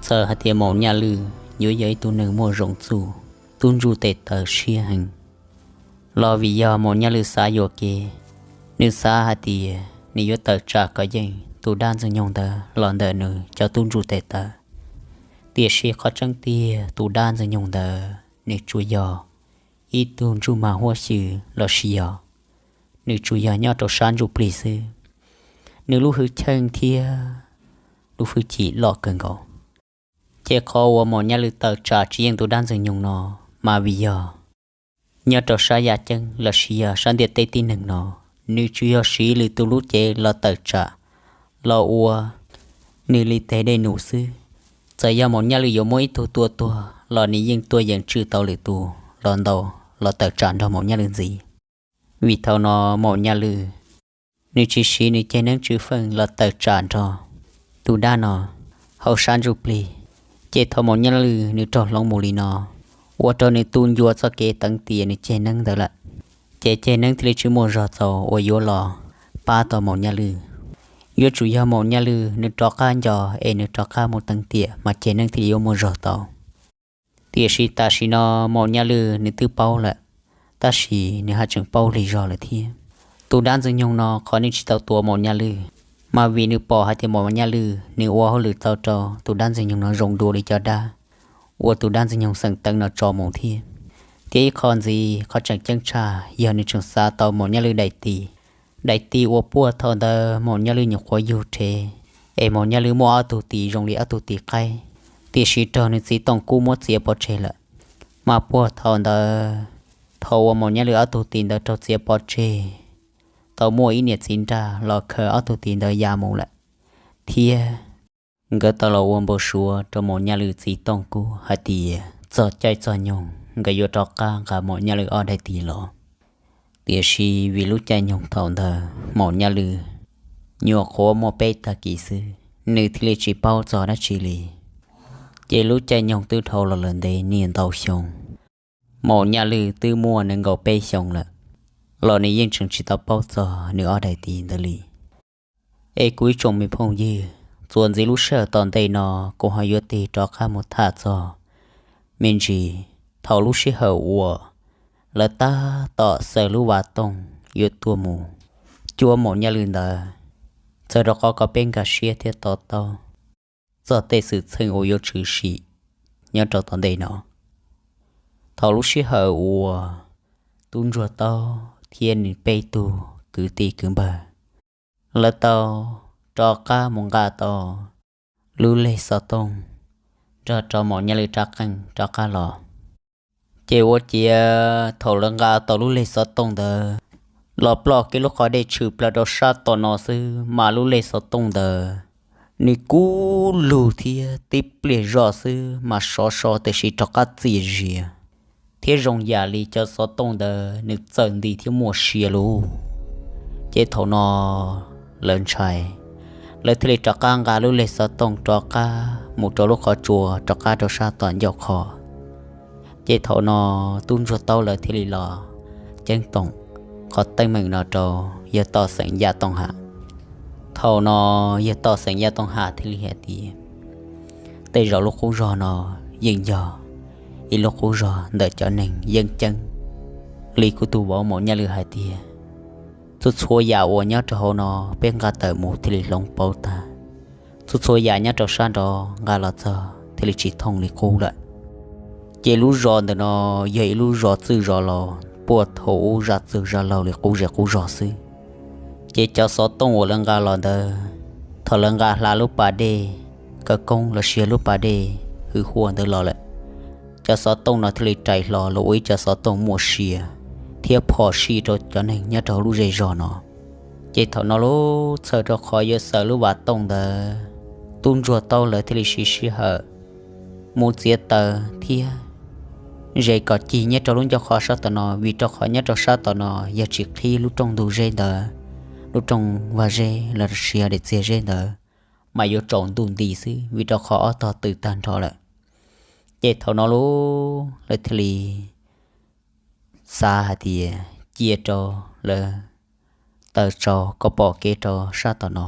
Txawm hais tias Maum Nyaj Lwj yuav yog ib tug neeg muaj zoo txuj, tub ntsuj tes taw siab heev, los vim yog Maum Nyaj Lwj xav yuam kev, nws xav hais tias nws yuav tawm tsam kom yeej tus dab Ntxwg Nyoog ntawd los ntawm nws cov tub ntsuj tes taw. Tiam sis qhov tseeb tiag tus dab Ntxwg Nyoog ntawd nws tsuas yog ib tug ntsuj mag huab xyw los sis yog nws tsuas yog nyob rau sab ntsuj plig xwb. Nws lub hwj chim thiab lub hwj chim loj kawg nkaus. Ces qhov uas Maum Nyaj Lwj tawm tsam tsis yeej tus dab Ntxwg Nyoog no mas vim yog nyob rau sab yaj ceeb los sis yog sab ntiaj teb tib neeg no, nws tsuas yog siv lwm tus lub cev los tawm tsam, los ua nws li tes dej num xwb. Txawm yog Maum Nyaj Lwj yuav muab ib tug tua tuag los nws yeej tuaj yeem tswj tau lwm tus los ntaus los tawm tsam nrog Maum Nyaj Lwj ntxiv. Vim thaum no Maum Nyaj Lwj nws tsis siv nws ceg neeb tswv feej los tawm tsam nrog tus dab no hauv sab ntsuj plig. Ces thaum Maum Nyaj Lwj nws raug hloov mus li no, ua rau nws tu ncua txoj kev teev tiam nws ceg neeb ntawd lawm. Ces ceg neeb thiaj li tsis muaj zog txaus uas yuav los pab tau Maum Nyaj Lwj. Yuav tsum yog Maum Nyaj Lwj nws rov qab nco es nws rov qab mus teev tiam mas ceg neeb thiaj li yuav muaj zog tau. Tiam sis tam sim no Maum Nyaj Lwj nws twb paub lawm, tab sis nws haj tseem paub lig zog lawm thiab. Tus dab Ntxwg Nyoog no qhov nws tsis tau tua Maum Nyaj Lwj, mas vim nws pom hais tias Maum Nyaj Lwj nws ua hauj lwm tau rau tus dab Ntxwg Nyoog no zoo dua li cov dab uas tus dab Ntxwg Nyoog xeem teev no tso mus thiab. Thiab ib qho ntxiv qhov tseem ceeb tshaj yog nws tseem xav tau Maum Nyaj Lwj daim tis, daim tis uas puag thaum ntawd Maum Nyaj Lwj nyuam qhuav yug rhe, es Maum Nyaj Lwj muaj ob tug tis zoo li ob tug tis qaib, tiam sis raug nws txiv Tooj Kub muab txiav pov tseg lawm. Mas puag thaum ntawd, thaum uas Maum Nyaj Lwj ob tug tis ntawd raug txiav pov tseg, tau muaj ib niam txiv nrag los khaws ob tug tis ntawd ya mus lawm, thiab nkawd tau los ua npau suav rau Maum Nyaj Lwj txiv Tooj Kub hais tias txog caij txog nyoog nkawd yuav rov qab nqa Maum Nyaj Lwj ob daim tis los. Tiam sis vim lub caij nyoog thaum ntawd Maum Nyaj Lwj nyuam qhuav muaj peb tag kis xwb, nws thiaj li tsis paub txog dab tsi li. Ces lub caij nyoog twb dhau los lawm ntev niaj ntau xyoo, Maum Nyaj Lwj twb muaj nees nkaum peb xyoo lawm, los nws yeej tseem tsis tau paub txog nws ob daim tis ntawd li. Es kuv ib tsoom me phooj ywg, txuas ntxiv lub sij hawm tom ntej no kuv ho yuav tig rov qab mus tham txog me ntsis thaum lub sij hawm uas lawv tab tom xaws lub vas tooj yuav tuaj mus cuab Maum Nyaj Lwj ntawd, txawm rau qhov kom peb nkag siab thiab to taub txog tej xwm txheej uas yuav tshwm sim nyob rau tom ntej no. Thaum lub sij hawm uas tub ntsuag taub thiab nws peb tug kwv tij kwv npawg, lawv tau rov qab mus nqa tau lub leg xov tooj nrog rau Maum Nyaj Lwj rab qeej rov qab los. Ces ua ciav thaum lawv nqa tau lub leg xov tooj ntawd los ploj kiag lub qhov dej tshwm plaws rau sab tom no xwb mas lub leg xov tooj ntawd nws kub lug thiab tib pliag zoj xwb mas sov so tam sim rov qab txias zias, thiab zoo yam li cov xov tooj ntawd nws txawm nti thiab muaj sia lug. Ces thaum no lawv ntshai, lawv thiaj li rov qab nqa lub leg xov tooj rov qab mus rau lub qhov tsua rov qab rau sab tom ncauj qhov. Ces thaum no tub ntsuag taub lawv thiaj li los ceeb toom qhov teeb meem no rau yawg toj xeem Yaj Tooj Ham. Thaum no yawg toj xeem Yaj Tooj Ham thiaj li hais tias, tej zaum lub qub zog no yeej yog ib lub qub zog ntawm cov neeg yeeb ceeb li kuv tus vauv Maum Nyaj Lwj hais tias, txhua txhua yam uas nyob rau hauv no peb nqa tawm mus thiaj li hloov pauv tag. Txhua txhua yam nyob rau sab nrov nqa los txog thiaj li tsis thooj li qub lawm. Ces lub zos ntawm no yog ib lub zos txwj zos laus puag thaum ub zaj txwg zaj laug li qub zej qub zog xwb. Ces cov xov tooj uas lawv nqa los ntawd, thaum lawv nqa hla lub pas dej Kav Koob los sis yog lub pas dej Hwm Huaj ntawd los lawm, cov xov tooj no thiaj li rais hlo los ua ib cov xov tooj muaj sia thiab phom sij rau cov neeg nyob rau hauv lub zej zog no. Ces thaum no lub txhawm rau qhov yuav xaws lub vas tooj ntawd, tub ntsuag taub lawv thiaj li siv sij hawm mus txiav taws thiab zes kom cig nyob rau lub ncauj qhov sab tom no, vim rau qhov nyob rau sab tom no yog tsis qhib lub rooj ntug zeb ntawd, lub rooj vag zeb los sis yog daim txiag zeb ntawd, mas yuav tsaus ntuj nti xwb, vim rau qhov ob tog tw tag nrho lawm. Ces thaum no lub lawv thiaj li xav hais tias cia rau lawv taws tsau kom pom kev rau sab tom no.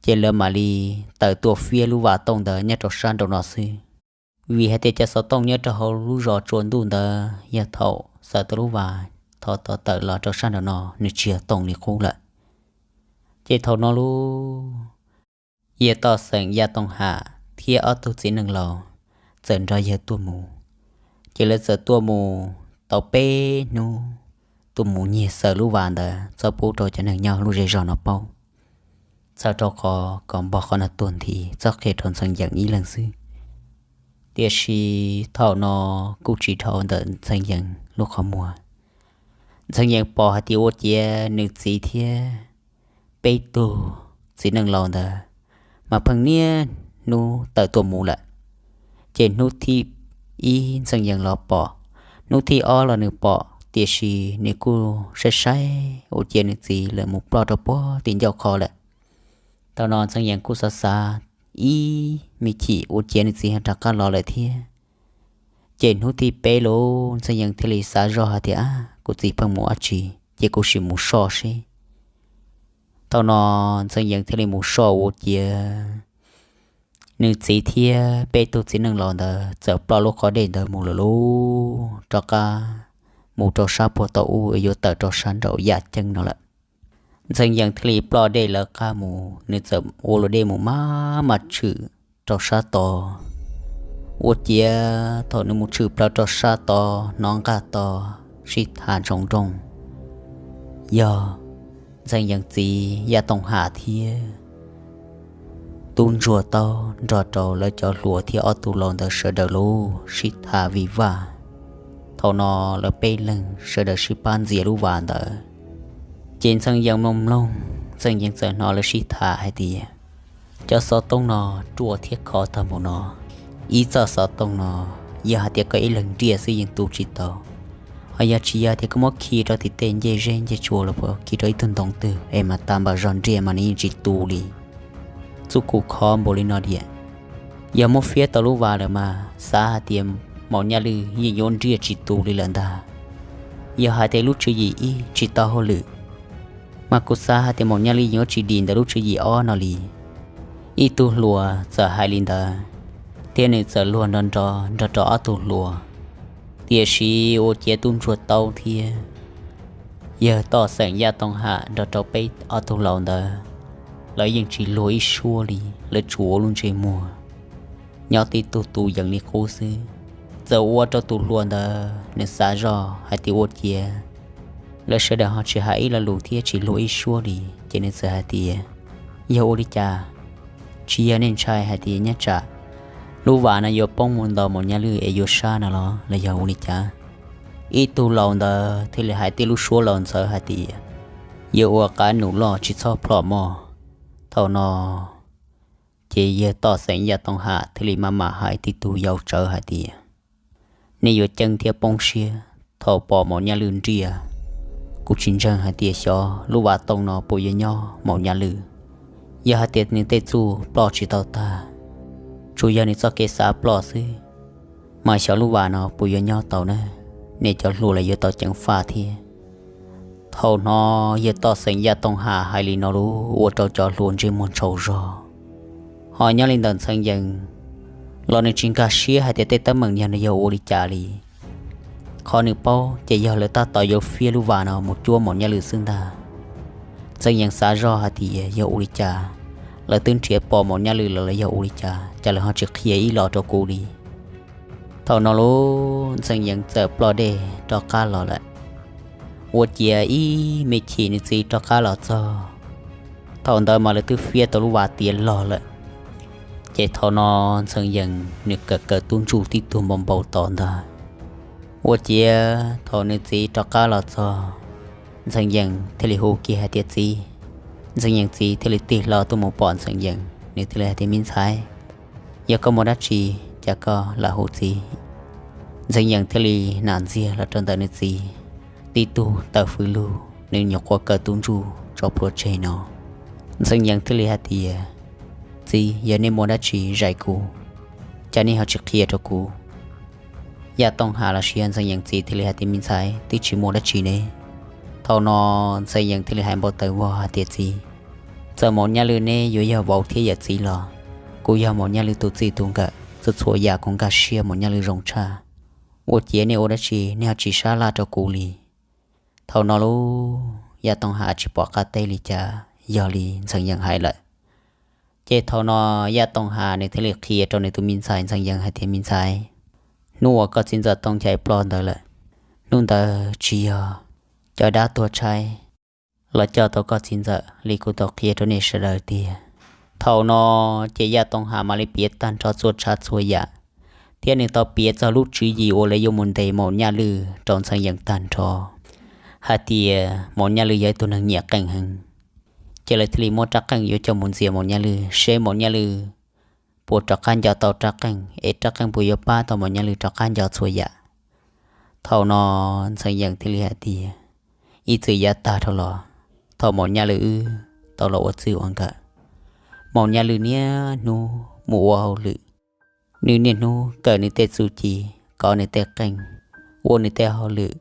ces lawv mam li tawm tuaj fiab lub vas tooj ntawd nyob rau sab nraum no xwb. Vim hais tias cov xov tooj nyob rau hauv lub zos tsua ntuj ntawd yog thaum xaws tau lub vas, thov tawm los rau sab nraum no nws tsis yog tooj li qub lawm. Ces thaum no lub yawg Toj Xeem Yaj Tooj Ham thiab ob tug txiv neej laus txawm nrog yawg tuaj mus. Ces lawv txawm tuaj mus tau peb hnub, tuaj mus nyiag xaws lub vas ntawd txhob pub rau cov neeg nyob lub zej zog no paub, txhawm rau qhov kom npog qhov no tuag nthi txhob qhia rau Ntxhee Yees ib leeg xwb. Tiam sis thaum no kuj tsis dhau ntawm Ntxhee Yees lub qhov muag. Ntxhee Yees pom hais tias ua ciav nws txiv thiab peb tug txiv neej laus ntawd mas pheej niaj hnub tawm tuaj mus lawm. Ces hnub thib ib Ntxhee Yees los pom, hnub thib ob los nws pom, tiam sis nws kuj saib saib ua ciav nws txiv lawv mus ploj rau puag tim ncauj qhov lawm. Thaum no Ntxhee Yees kuj xav xav ib me chim ua ciav nws txiv ho rov qab los lawm thiab. Ces hnub thib peb lub Ntxhee Yees thiaj li xav zoj hais tias, kuv txiv pheej mus dab tsi, ces kuv sim mus soj seb. Thaum no Ntxhee Yees thiaj li mus soj ua ciav nws txiv thiab peb tug txiv neej laus ntawd txawm ploj lub qhov dej ntawd mus lawm lauj, rov qab mus rau sab puag tom ub yuav tawm rau sab nraum yaj ceeb no lawm. Ntxhee Yees thiaj li ploj dej lawv qab mus, nws txawm ua luam dej mus maj mam tshwm rau sab tod. Ua ciav thaum nws mus tshwm plaws rau sab tod hnov nqaj tod sib tham ntsoov nrooj, yog Ntxhee Yees txiv Yaj Tooj Ham thiab Tub Ntsuag Taub nrog rau lawv cov hluas thiab ob tug laus ntawd sawv daws lub sib tham vij vaj. Thaum no lawv peb leeg sawv daws sib pab ntxias lub vas ntawd. Ces Ntxhee Yees mloog mloog, Ntxhee Yees txawm hnov lawv sib tham hais tias, cov xov tooj no ruaj thiab khov tag npaum no. Ib txoj xov tooj no yog hais tias koj ib leeg nriaj xwb yeej tu tsis tau, ho yog tsis yog tias koj muab khi rau tim tej ncej zeb ncej tsua los puas khi rau ib tug ntoo twg es mas tas npam zog nriaj mas nws yeej tsis tu li. Txuj khum khov npaum li no diam. Yog muab fiab tau lub vas lawm mas xav hais tias Maum Nyaj Lwj yeej yuav nriaj tsis tu li lawm ntag. Yog hais tias lub tswv yim ib tsis tau hauj lwm, mas kuv xav hais tias Maum Nyaj Lwj yuav tsis dim ntawm lub tswv yim ob no li. Ib tug hluas txawm hais li ntawd, thiab nws txawm luag nrov nrov nrog rau ob tug hluas. Tiam sis ua ciav Tub Ntsuag Taub thiab yawg Toj Xeem Yaj Tooj Ham nrog rau peb ob tug laus ntawd, lawv yeej tsis luag ib suab li, lawv tsuas ua lub ntsej muag nyob tib tug tu yees li qub xwb. Txawm ua rau tus hluas ntawd nws xav zoj hais tias ua ciav lawv sawv daws ho tsis hais ib lo lus thiab tsis luag ib suab li, ces nws txawm hais tias, yog ua li cas? Tsis yog nej ntshai hais tias nyob tsam lub vas no yuav poob mus ntaus Maum Nyaj Lwj es yuav sab no los los yog ua li cas? Ib tug laus ntawd thiaj li hais tej lub suab laus ntxhawv hais tias, yog ua qab num loj tsis txhob plhom mog. Thaum no ces yawg Toj Xeem Yaj Tooj Ham thiaj li maj mam hais tib tug yau tsawv hais tias, nej yuav ceeb thiab poob siab thaum pom Maum Nyaj Lwj nriaj. Kuv tsis ntseeg hais tias xyov lub vas tooj no puas yuav nyob Maum Nyaj Lwj. Yog hais tias nws tej txuj ploj tsis tau tag, tsuas yog nws txoj kev xav ploj xwb, mas xyov lub vas no puas yuav nyob tau na, nej cov hluas los yuav tau ceev faj thiab. Thaum no yawg Toj Xeem Yaj Tooj Ham hais li no lub ua rau cov hluas ntsej muag ntshau zog. Ho nyob li ntawm Ntxhee Yees los nws tsis nkag siab hais tias tej teeb meem no yog ua li cas li. Qhov nws paub ces yog lawv tab tom yuav fiab lub vas no mus cuab Maum Nyaj Lwj xwb ntag. Ntxhee Yees xav zoj hais tias yog ua li cas, lawv twb nrhiav pom Maum Nyaj Lwj los los yog ua li cas, cas lawv ho tsis qhia ib los rau kuv li. Thaum no lub Ntxhee Yees txawm ploj dej rov qab los lawm. Ua ciav ib me chim nws txiv rov qab los txog, thaum ntawd mas lawv twb fiab tau lub vas tiav log lawm. Ces thaum no Ntxhee Yees nws kawm kawm tub ntsuj tib tug npau npau tod ntag. Ua ciav thaum nws txiv rov qab los txog, Ntxhee Yees thiaj li hu kiag hais tias, txiv. Ntxhee Yees txiv thiaj li tig hlo tuaj mus pom Ntxhee Yees, nws thiaj li hais tias, me ntxhais, yog koj muaj dab tsi, cas koj lam hu txiv? Ntxhee Yees thiaj li nam ntxiag los rau ntawm nws txiv tib tug taw fwv lug, nws nyuam qhuav kawm tub ntsuj tso plhuav tseg no. Ntxhee Yees thiaj li hais tias, txiv, yog nej muaj dab tsi zais kuv, cas nej ho tsis qhia rau kuv? Yaj Tooj Ham los sis yog Ntxhee Yees txiv thiaj li hais tias, me ntxhais, twb tsis muaj dab tsi ne. Thaum no Ntxhee Yees thiaj li hais npau taws vog hais tias, txiv, Txawm Maum Nyaj Lwm neb yuav yog vauv thiab yawm txiv los kuv yog Maum Nyaj Lwm tus txij tus nkawm, txhua txhua yam kuv nkag siab Maum Nyaj Lwm zoo tshaj. Ua ciav nej ua dab tsi nej ho tsis sab laj rau kuv li? Thaum no lub Yaj Tooj Ham tsis pom qab teb li cas, yog li Ntxhee Yees hais lawm. Ces thaum no Yaj Tooj Ham nws thiaj li qhia rau nws tus me ntxhais Ntxhee Yees hais tias, me ntxhais, hnub uas koj txiv ntxawm tau ncaim ploj ntawd lawm, hnub ntawd tsis yog cov dab tuag tshaib los coj tau koj txiv ntxawm li kuv tau qhia rau nej sawv daws tiag. Thaum no ces Yaj Tooj Ham mam li piav tag nrho txhua tsav txhua yam, thiab nws tau piav txog lub tswv yim uas lawv yuav mus ntes Maum Nyaj Lwm rau Ntxhee Yees tag nrho, hais tias Maum Nyaj Lwm yog ib tug neeg nyiam qeej heev. Ces lawv thiaj li muab rab qeej yuav coj mus ntxias Maum Nyaj Lwm seb Maum Nyaj Lwm puas rov qab nco tau rab qeej, es rab qeej puas yuav pab tau Maum Nyaj Lwm rov qab nco txhua yam. Thaum no Ntxhee Yees thiaj li hais tias, ib txwm yav tag dhau los, thaum Maum Nyaj Lwm wb tau los ua txij ua nkawm, Maum Nyaj Lwm niaj hnub mus ua hauj lwm, nws niaj hnub kawm nws tej txuj ci, kov nws tej qeej, ua nws tej hauj lwm.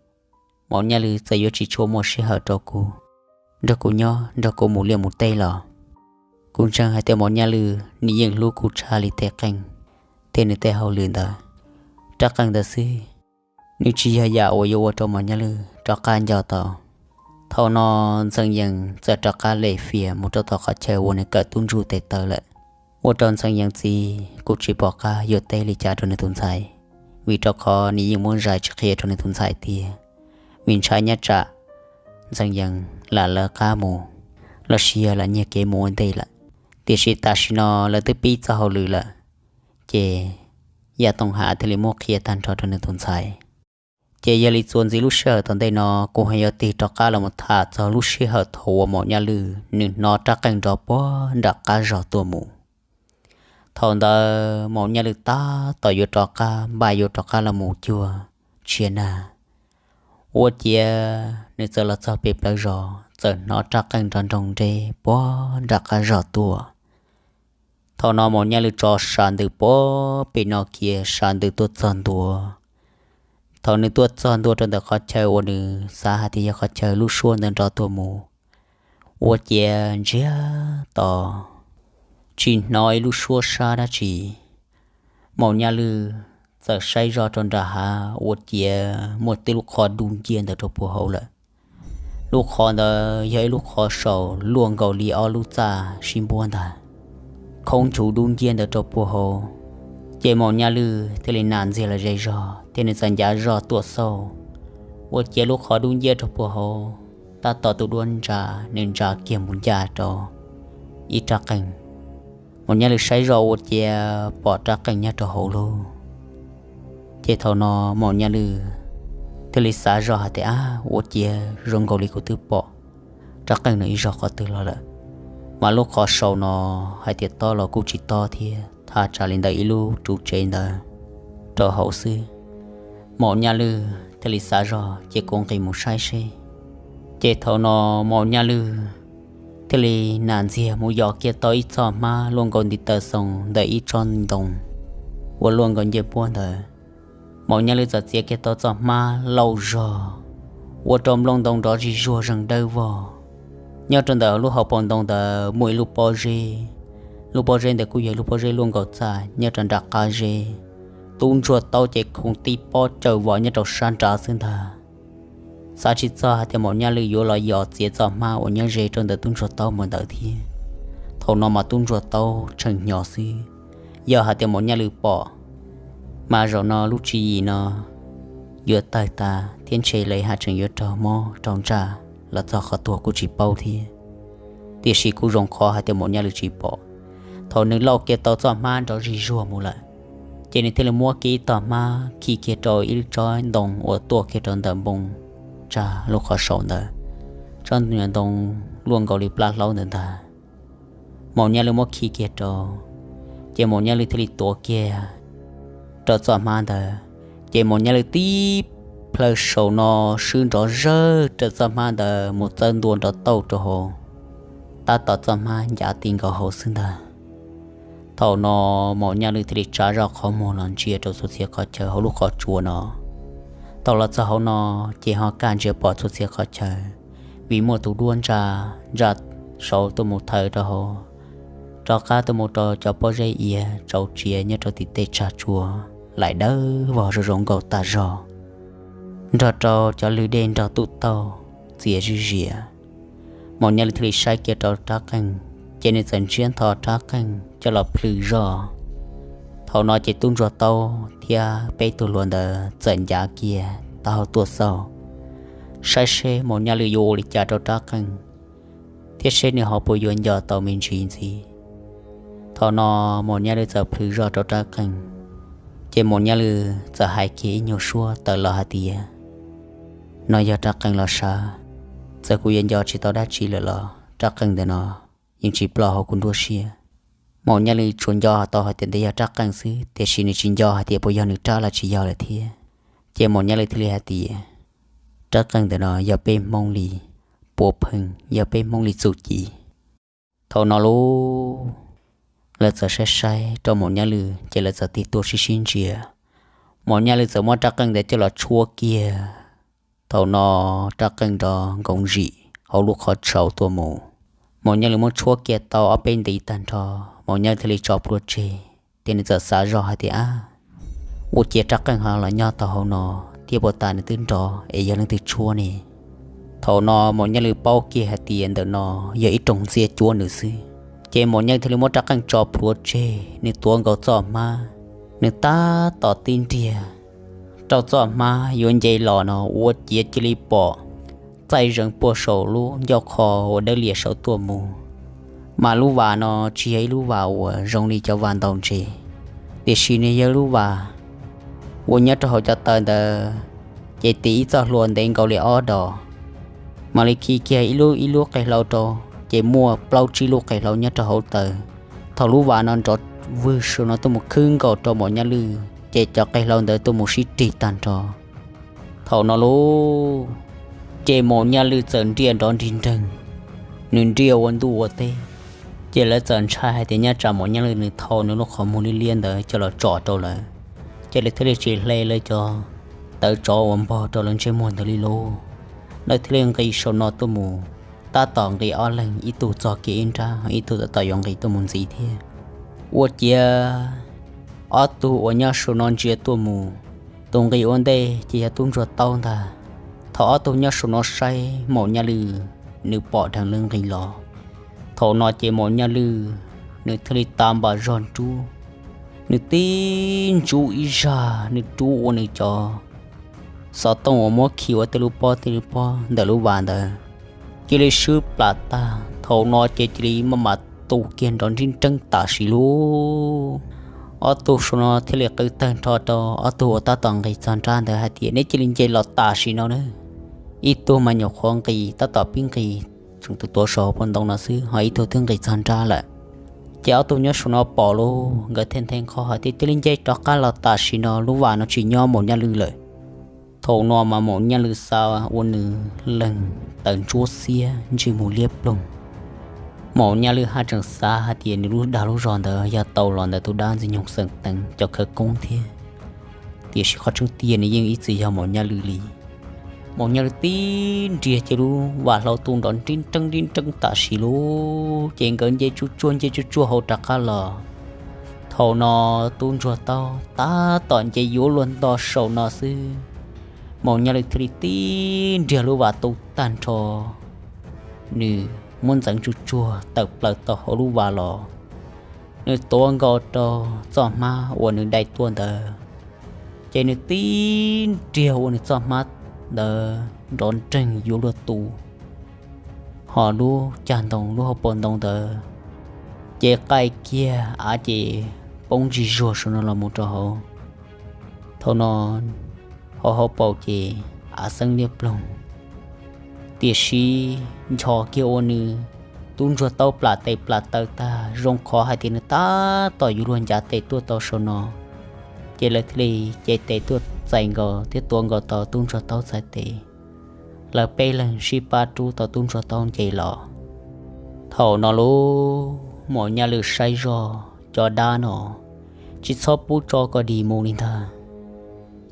Maum Nyaj Lwm txawm yuav tsis tshua muaj sij hawm rau kuv, nrog kuv nyob nrog kuv mus liaj mus teb los kuv ntseeg hais tias Maum Nyaj Lwm nws yeej hlub kuv tshaj li tej qeej thiab nws tej hauj lwm ntawd. Rab qeej ntawd xwb, nws tsis yog yam uas yuav ua rau Maum Nyaj Lwm rov qab nco tau. Thaum no Ntxhee Yees txawm rov qab lem fias mus rau tom qhov chaw uas nws kawm tub ntsuj tes taw lawm. Ua rau Ntxhee Yees txiv kuj tsis pom qab yuav teb li cas rau nws tus ntxhais, vim rau qhov nws yeej muab zais tsis qhia rau nws tus ntxhais tiag. Vim ntshai nyob tsam Ntxhee Yees lam lawv qab mus, los sis yog lam nyiag kev mus ua ntej lawm. Tiam sis tam sim no lawv twb pib txoj hauj lwm lawm, ces Yaj Tooj Ham thiaj li muab qhia tag nrho rau nws tus ntxhais. Ces yog li txuas ntxiv lub sij hawm tom ntej no kuv ho yuav tig rov qab los mus tham txog lub sij hawm thaum uas Maum Nyaj Lwm nws hnov rab qeej nrov puag nram qab zog tuaj mus. Thaum ntawd Maum Nyaj Lwm tab tom yuav rov qab npaj yuav rov qab los mus cuag tshiab nag, ua ciav nws txawm los txog pem plawv zos txawm hnov rab qeej nrov nroog nreb puag nram qab zog tuaj. Thaum no Maum Nyaj Lwm tso sam ntws puag pem no kiag, sam ntws tuaj txog ntua. Thaum nws tuaj txog ntua rau ntawm qhov chaw uas nws xav hais tias yog qhov chaw lub suab ntawd nrov tuaj mus, ua ciav ntsiag to, tsis hnov ib lub suab sab dab tsi. Maum Nyaj Lwm txawm saib zoj rau nram hav, ua ciav muaj tej lub qhov dub nciab ntawd rau puag hauv lawm. Lub qhov ntawd yog ib lub qhov saum luaj nkaus li ob lub txaj sib npuab ntag, khoob nchuv dub nciab ntawd rau puag hauv. Ces Maum Nyaj Lwm thiaj li nam ntxiag los ze zog thiab nws txawm ncav zoj tuaj xauj, ua ciav lub qhov dub nciab rau puag hauv tab tom tus duab ntsa, nws ntsa kiag mus ncaj rau ib rab qeej. Maum Nyaj Lwm saib zoj ua ciav pom rab qeej nyob rau hauv lauj. Ces thaum no Maum Nyaj Lwm thiaj li xav zoj hais tias, ab, ua ciav zoo nkaus li kuv twb pom rab qeej no ib zaug qhov twg los lawm. Mas lub qhov saum no hais tias tob los kuj tsis tob thiab, thaj tsam li ntawm ib lub tsuv tsev ntawd rau hauv xwb. Maum Nyaj Lwm thiaj li xav zoj ces kuv nqis mus saib seb. Ces thaum no Maum Nyaj Lwm thiaj li nam ntxiag mus yos kiag tau ib txoj hmab luaj nkaus ntiv taw xoo ntawm ib tsob ntoo uas luaj nkaus ncej puab ntawd. Maum Nyaj Lwm txawm txiav kiag tau txoj hmab lauj zog, ua rau nplooj ntoo nrov zig zuag zeeg dawb vog. Nyob rau ntawm lub hauv paus ntoo ntawd muaj ib lub pob zeb, lub pob zeb ntawd kuj yog lub pob zeb luaj nkaus txaj nyob rau nram qab zeb. Tub ntsuag taub ces khoov tib pob cawm vos nyob rau sab nrad xwb ntag. Xav tsis txog hais tias Maum Nyaj Lwm yuav los yos txiav txoj hmab uas nyob ze rau ntawm tub ntsuag taub mus ntawd thiab. Thaum no mas tub ntsuag taub tshee hnyo xwb, yog hais tias Maum Nyaj Lwm pom, mas zaum no lub tswv yim no yuav tawg tas thiab ntshe lawv haj tseem yuav raug mob raug ntsaj los txog qhov tuag kuj tsis paub thiab. Tiam sis kuj zoo qhov hais tias Maum Nyaj Lwm tsis pom. Thaum nws lauj kiag tau txoj hmab nrov zig zuag mus lawm, ces nws thiaj li muab kiag ib tog hmab khi kiag rau ib tsob ntoo uas tuaj kiag rau ntawm npoo tsag lub qhov saum ntawd. Tsob ntoo luaj nkaus li plab hlaub ntawd ntag. Maum Nyaj Lwm muab khi kiag rau, ces Maum Nyaj Lwm thiaj li tuav kiag rau txoj hmab ntawd. Ces Maum Nyaj Lwm tib plhaw saum no swb nrov zawg raws txoj hmab ntawd mus txawb ntua nrov tauj rau hauv, tab tom txoj hmab ncav ti nkaus hauv xwb ntag. Thaum no Maum Nyaj Lwm thiaj li tsa zoj qhov muag los ntsia rau txhua txhia qhov chaw hauv lub qhov tsua no. Thaum los txog hauv no, ces ho kaj ntsia pom txhua txhia qhov chaw, vim muaj tus duab ntsa, ntsa saud tuaj mus thawv rau hauv, rov qab tuaj mus rau cov pob zeb iav tsau tsiav nyob rau tim tej tsag tsuas laim dawb vog zoo zoo nkaus tas zog, nrog rau cov lwg dej nrog tuj taug txias zij zias. Maum Nyaj Lwj thiaj li saib kiag rau rab qeej, ces nws txawm ntsiab ntho rab qeej coj los plhws zog. Thaum no ces tub ntsuag taub thiab peb tug hluas ntawd txawm ncav kiag taub hau tuaj xauj, saib seb Maum Nyaj Lwj yuav ua li cas rau rab qeej, thiab seb nws ho puas yuav nco tau me ntsis ntxiv. Thaum no Maum Nyaj Lwj txawm plhws zog rau rab qeej, ces Maum Nyaj Lwj txawm hais kiag ib nyuag suab tawm los hais tias, no yog rab qeej los sav, txawm kuv yuav nco tsis tau dab tsi lawm los rab qeej ntawm no yeej tsis ploj hauv kuv nruab siab. Maum Nyaj Lwj tsuas nco tau hais tias ntawd yog rab qeej xwb, tiam sis nws tsis nco hais tias puas yog nws rab los tsis yog lawm thiab. Ces Maum Nyaj Lwj thiaj li hais tias, rab qeej ntawm no yog peb Hmoob li puav pheej, yog peb Hmoob li txuj ci. Thaum no lub, lawv txawm saib saib rau Maum Nyaj Lwj ces lawv txawm tig tuaj sib sib ntsia. Maum Nyaj Lwj txawm muab rab qeej ntawd coj los tshuab kiag. Thaum no rab qeej nrov nkoos zim hauv lub qhov tshauv tuaj mus. Maum Nyaj Lwj muab tshuab kiag tau ob peb ntiv tag nrho, Maum Nyaj Lwj thiaj li tso plhuav tseg, ces nws txawm xav zog hais tias, ab, ua ciav rab qeej ho los nyob tau hauv no thiab, puas tas nws twb nrov es yog leej twg tshuab ne? Thaum no Maum Nyaj Lwj paub kiag hais tias ntawm no yog ib rooj ntxiab cuab nws xwb, ces Maum Nyaj Lwj thiaj li muab rab qeej tso plhuav tseg, nws tuav nkaus txoj hmab, nws tab tom tib nriag rau txoj hmab yuav nce los no ua ciav cia li pom txaij zees puag saum lub ncauj qho uas dawb lias saud tuaj mus. Mas lub vas no tsis yog ib lub vas uas zoo li cov vas ntaus ntses, tiam sis nws yog lub vas uas nyob rau hauv cov taw ntawd, ces tis ib txoj hlua ntev nkaus li ob dos, mam li khi kiag ib lub ib lub qe hlau rau, ces muaj plaub tsib lub qe hlau nyob rau hauv taw. Thaum lub vas no nrov vwg saum no tuaj mus khwb nkaus rau Maum Nyaj Lwj ces cov qe hlau ntawd tuaj mus sib rig tag nrho. Thaum no lauj, ces Maum Nyaj Lwj txawm nriaj nrov nrig nreeg, nws nriaj ua ntuj ua teb, ces lawv txawm ntshai hais tias nyaj tsam Maum Nyaj Lwj nws thau nws lub qhov muag liab liab ntawd coj los tsom rau lawv, ces lawv thiaj li tsis hle lawv cov tawv tsov uas npog rau lawv ntsej muag ntawd li lauj. Lawv thiaj li nqis saum no tuaj mus, tab tom nqis ob leeg, ib tug txog kiag ib nrab, ib tug tab tom yuav nqis tuaj mus ntxiv thiab. Ua ciav ob tug uas nyob saum no ntsia tuaj mus, tus nqis ua ntej ces yog tub ntsuag taub ntag. Thaum ob tug nyob saum no saib Maum Nyaj Lwj, nws pom dheev lawv nqis los. Thaum no ces Maum Nyaj Lwj nws thiaj li tav npas zog nrub, nws tib ntsub ib zag, nws rub ua nws cov xov tooj uas muab khi ua tej lub pob tej lub pob ntawm lub vas ntawd cia li swb plam tag. Thaum no ces cia li maj mam tu kiag nrov nrib nreeb tam sim lauj. Ob tug saum no thiaj li qw tawg nrho rau ob tug uas tab tom nqis txog nrab ntawd hais tias, neb cia li nce los tam sim no na. Ib tug mas nyuam qhuav nqis tab tom pib nqis tseem tus tuav saum hauv paus ntoo no xwb, ho ib tug twb nqis txog nrab lawm. Ces ob tug nyob saum no pom lauj, nkawd thiaj nthe nqho hais tias, cia li nce rov qab los tam sim no, lub vas no tsis nyob Maum Nyaj Lwj lawm. Thaum no mas Maum Nyaj Lwj xav ua nws leeg tawv ntsuab xiab ntsej muag liab ploog. Maum Nyaj Lwj haj tseem xav hais tias nws lub dag lub zog ntawd yog tau los ntawm tus dab ntxwg nyoog xeem teev cov khawv koob thiab, tiam sis qhov tseeb tiag nws yeej ib txwm yog Maum Nyaj Lwj li. Maum Nyaj Lwj tib nriag ces lub vas hlau tu nrov nrib nreeb nrib nreeb tam sim lauj, ces nkawd nce tsuj tsuag nce tsuj tsuag hauv rov qab los. Thaum no tub ntsuag taub tab tom nce yuav luag nto saum no xwb, Maum Nyaj Lwj thiaj li tib nriag lub vas tu tag nrho, nws muab ntxeev tsuj tsuag tawm plaws tau hauv lub vas los. Nws tuav nkaus rau txoj hmab uas nws dai tuaj ntawd, ces nws tib nriag ua nws txoj hmab ntawd nrov nreeg yuav luag tu, ho lub cag ntoo lub hauv paus ntoo ntawd ces qaij kiag av ces poob ntsig zuag saum no los mus rau hauv. Thaum no hauv hauv paus ces av xeeb liab ploog, tiam sis nchos kiag ua nws tub ntsuag taub plam tes plam taw tag, zoo qhov hais tias nws tab tom yuav luag ncav tes tuaj tau saum no, ces lawv thiaj li cev tes tuaj txais nkaus thiab tuav nkaus tau tub ntsuag taub txhais tes. Lawv peb leeg sib pab rub tau tub ntsuag taub nce los. Thaum no lauj, Maum Nyaj Lwj saib zog cov dab no tsis txhob pub tso kom dim mus li ntag.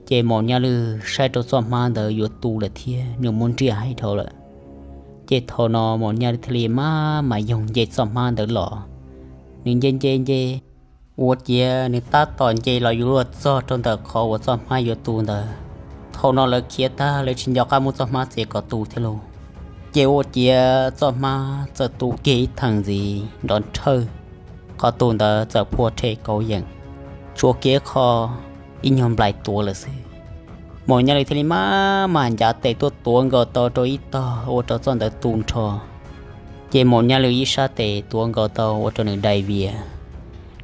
Ces Maum Nyaj Lwj saib rau txoj hmab ntawd yuav tu lawm thiab nws muaj nriaj heev dhau lawm. Ces thaum no Maum Nyaj Lwm thiaj li maj mam yoog nce txoj hmab ntawd los. Nws nce nce nce, ua ciav nws tab tom nce los yuav luag txog rau ntawm qhov uas txoj hmab yuav tu ntawd. Thaum no lawv khiav tag, lawv tsis nco qab muab txoj hmab txiav kom tu thiab lauj. Ces ua ciav txoj hmab txawm tu kiag ib theem ntxiv nrov nrhawj, qhov tus ntawd txawm phua rhe kauv yeem, tshuav kiag qho ib nyuag nplais tuav lawm xwb. Maum Nyaj Lwm thiaj li maj mam ncav tes tuaj tuav nkaus tau rau ib tog ua rau txoj ntawd tu nrho. Ces Maum Nyaj Lwm ib sab tes tuav nkaus tau ua rau nws dai vias,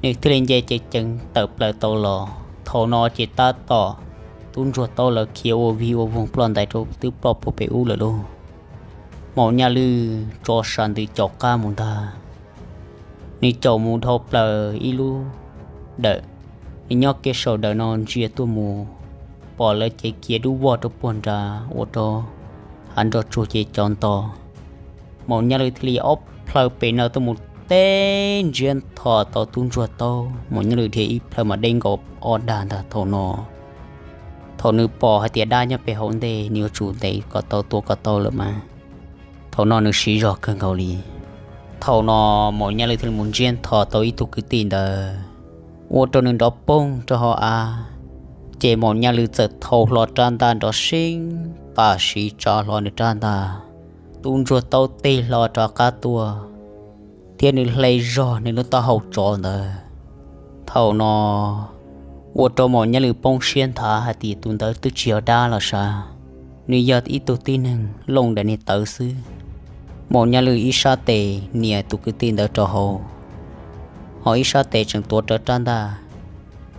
nws thiaj li nce ceev ceev tawm plaws tau los. Thaum no ces tab tom tub ntsuag taub lawv khiav ua vig ua voog ploj ntais rau twb ploj puag pem ub lawm lauj. Maum Nyaj Lwm tso sas ntws caum qab mus ntag. Nws caum mus dhau plaws ib lub dawm, nws nyob kiag saum dawm no ntsia tuaj mus, pom lawv cev kiav dub vog rau puag nrad ua rau hav nroj tsuag ces cov nto. Maum Nyaj Lwm thiaj li ob plhaw pem no tuaj mus teb ntsiab nthos tau tub ntsuag taub. Maum Nyaj Lwm dhia ib plhaw mas deb nkaus ob dag ntag. Thaum no, thaum nws pom hais tias dab nyob pem hauv ntej, nws yuav tsum ntes kom tau tua kom tau lawm mas. Thaum no nws siv zog kawg nkaus li. Thaum no Maum Nyaj Lwm thiaj li mus ntsiab nthos tau ib tug kwv tij ntawd, ua rau nws nrov poog rau hauv av. Ces Maum Nyaj Lwm txawm thau hlo rab ntaj nrov seeb, tam sim tsa hlo nws rab ntaj. Tub ntsuag taub tig hlo rov qab tuaj, thiab nws hle zog nws lub taub hau tsov ntawd. Thaum no ua rau Maum Nyaj Lwm poob siab nthav hais tias tus ntawd twb tsis yog dab los sav, nws yog ib tug tib neeg looj daim niag tawv xwb. Maum Nyaj Lwm ib sab tes nias tus kwv tij ntawd rau hauv, ho ib sab tes tseem tuav rawv rab ntaj.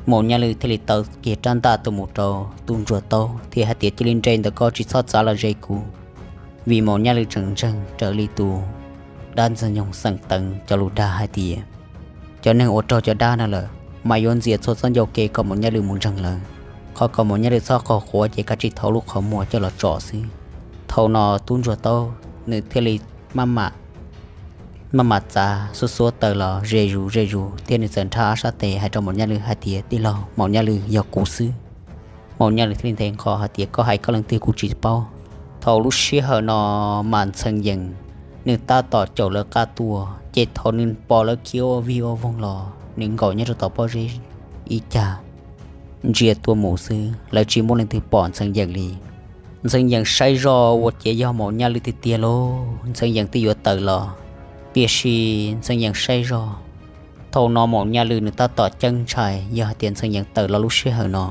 Maum Nyaj Lwm thiaj li taw kiag rab ntaj tuaj mus rau tub ntsuag taub thiab hais tias, cia li nres ntawm ko tsis txhob txav los ze kuv. Vim Maum Nyaj Lwm tseem ntseeg raws li tus dab ntxwg nyoog xeem teev cov lus dag hais tias, cov neeg uas raug cov dab no lawm mas yuav ntxias txhua txoj ncauj ke kom Maum Nyaj Lwm mus ntseeg lawv, qhov kom Maum Nyaj Lwm txhob qaug quav ces kav tsij thau lub qhov muag coj los tsom xwb. Thaum no tub ntsuag taub nws thiaj li maj mam maj mam txav xuab xuab taws los ze zus ze zus thiab nws txawm nrhab ob sab tes hais rau Maum Nyaj Lwm hais tias, tij laug, Maum Nyaj Lwm yog kuv xwb. Maum Nyaj Lwm thiaj li nthe nqho hais tias, koj hais koj leej twg kuv tsis paub. Thaum lub sij hawm no mas Ntxhee Yees nws tab tom caum lawv qab tuaj, ces thaum nws pom lawv khiav ua vig ua voog los nws nkaum nyob rau tom pob zeb ib cag ntsia tuaj mus xwb, lawv tsis muaj leej twg pom Ntxhee Yees li. Ntxhee Yees saib zoj ua ciav yog Maum Nyaj Lwm tiag tiag lauj, Ntxhee Yees twb yuav tawm los, tiam sis Ntxhee Yees saib zoj. Thaum no Maum Nyaj Lwm nws tab tom ceeb ntshai, yog hais tias Ntxhee Yees tawm los lub sij hawm no,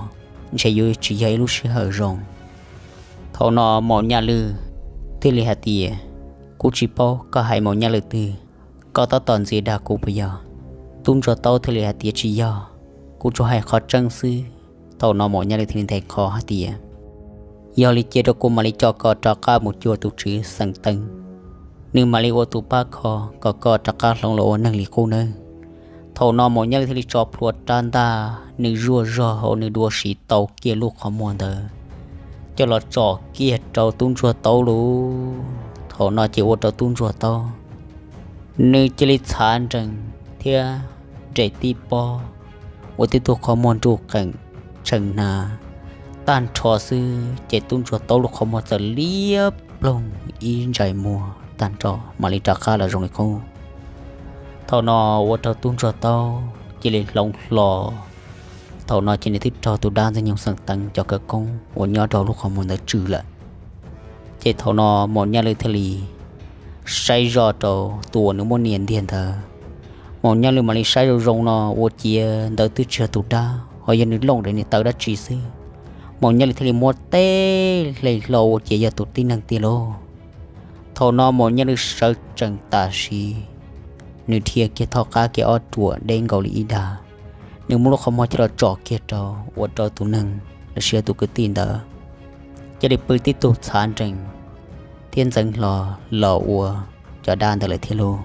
ntshe yuav tsis yog ib lub sij hawm zoo. Thaum no Maum Nyaj Lwm thiaj li hais tias, kuv tsis paub, koj hais Maum Nyaj Lwm twg? Koj tab tom ntxias dag kuv puas yog? Tub ntsuag taub thiaj li hais tias, tsis yog, kuv tsuas hais qhov tseeb xwb. Thaum no Maum Nyaj Lwm thiaj li nthe nqho hais tias, yog li cia rau kuv mam li coj koj rov qab mus cuag tus tswv xeem teev, nws mam li ua tus pab kho kom koj rov qab hloov los ua neeg li qub nawb. Thaum no Maum Nyaj Lwm thiaj li tso plhuav rab ntaj, nws zuaj zog hauv nws dua siv tau kiag lub qhov muag ntawd coj los tsom kiag rau tub ntsuag taub lauj. Thaum no ces ua rau tub ntsuag taub nws cia li txhav nrees thiab nres tib pob, ua tib tug qhov muag nruj qeem tshee hnav tag nrho xwb, ces tub ntsuag taub lub qhov muag txawm liab ploog ib ntsais muag tag nrho mam li rov qab los zoo li qub. Thaum no ua rau tub ntsuag taub cia li hloov hlo. Thaum no ces nws twb raug tus dab ntxwg nyoog xeem teev cov khawv koob uas nyob rau lub qhov muag ntawd tswm lawm. Ces thaum no Maum Nyaj Lwm thiaj li saib zoj rau tus uas nws muab nias ntiag ntawd. Maum Nyaj Lwm mam li saib zoo zoo no ua ciav ntawd twb tsis yog tus dab, ho yog nws looj daim niag tawv dab tsi xwb. Maum Nyaj Lwm thiaj li muab teb hle hlo ua ciav yog tus tib neeg tiag lauj. Thaum no Maum Nyaj Lwm sawv tsees tam sim, nws dhia kiag thaub qab kiag ob ruam deb nkaus li ib dag, nws muab lub qhov muag coj los tsom kiag rau ua rau tus neeg los sis tus kwv tij ntawd cia li pw tib tug txhav nrees thiab ntxeev hlo los ua cov dab ntawd lawm thiab lauj.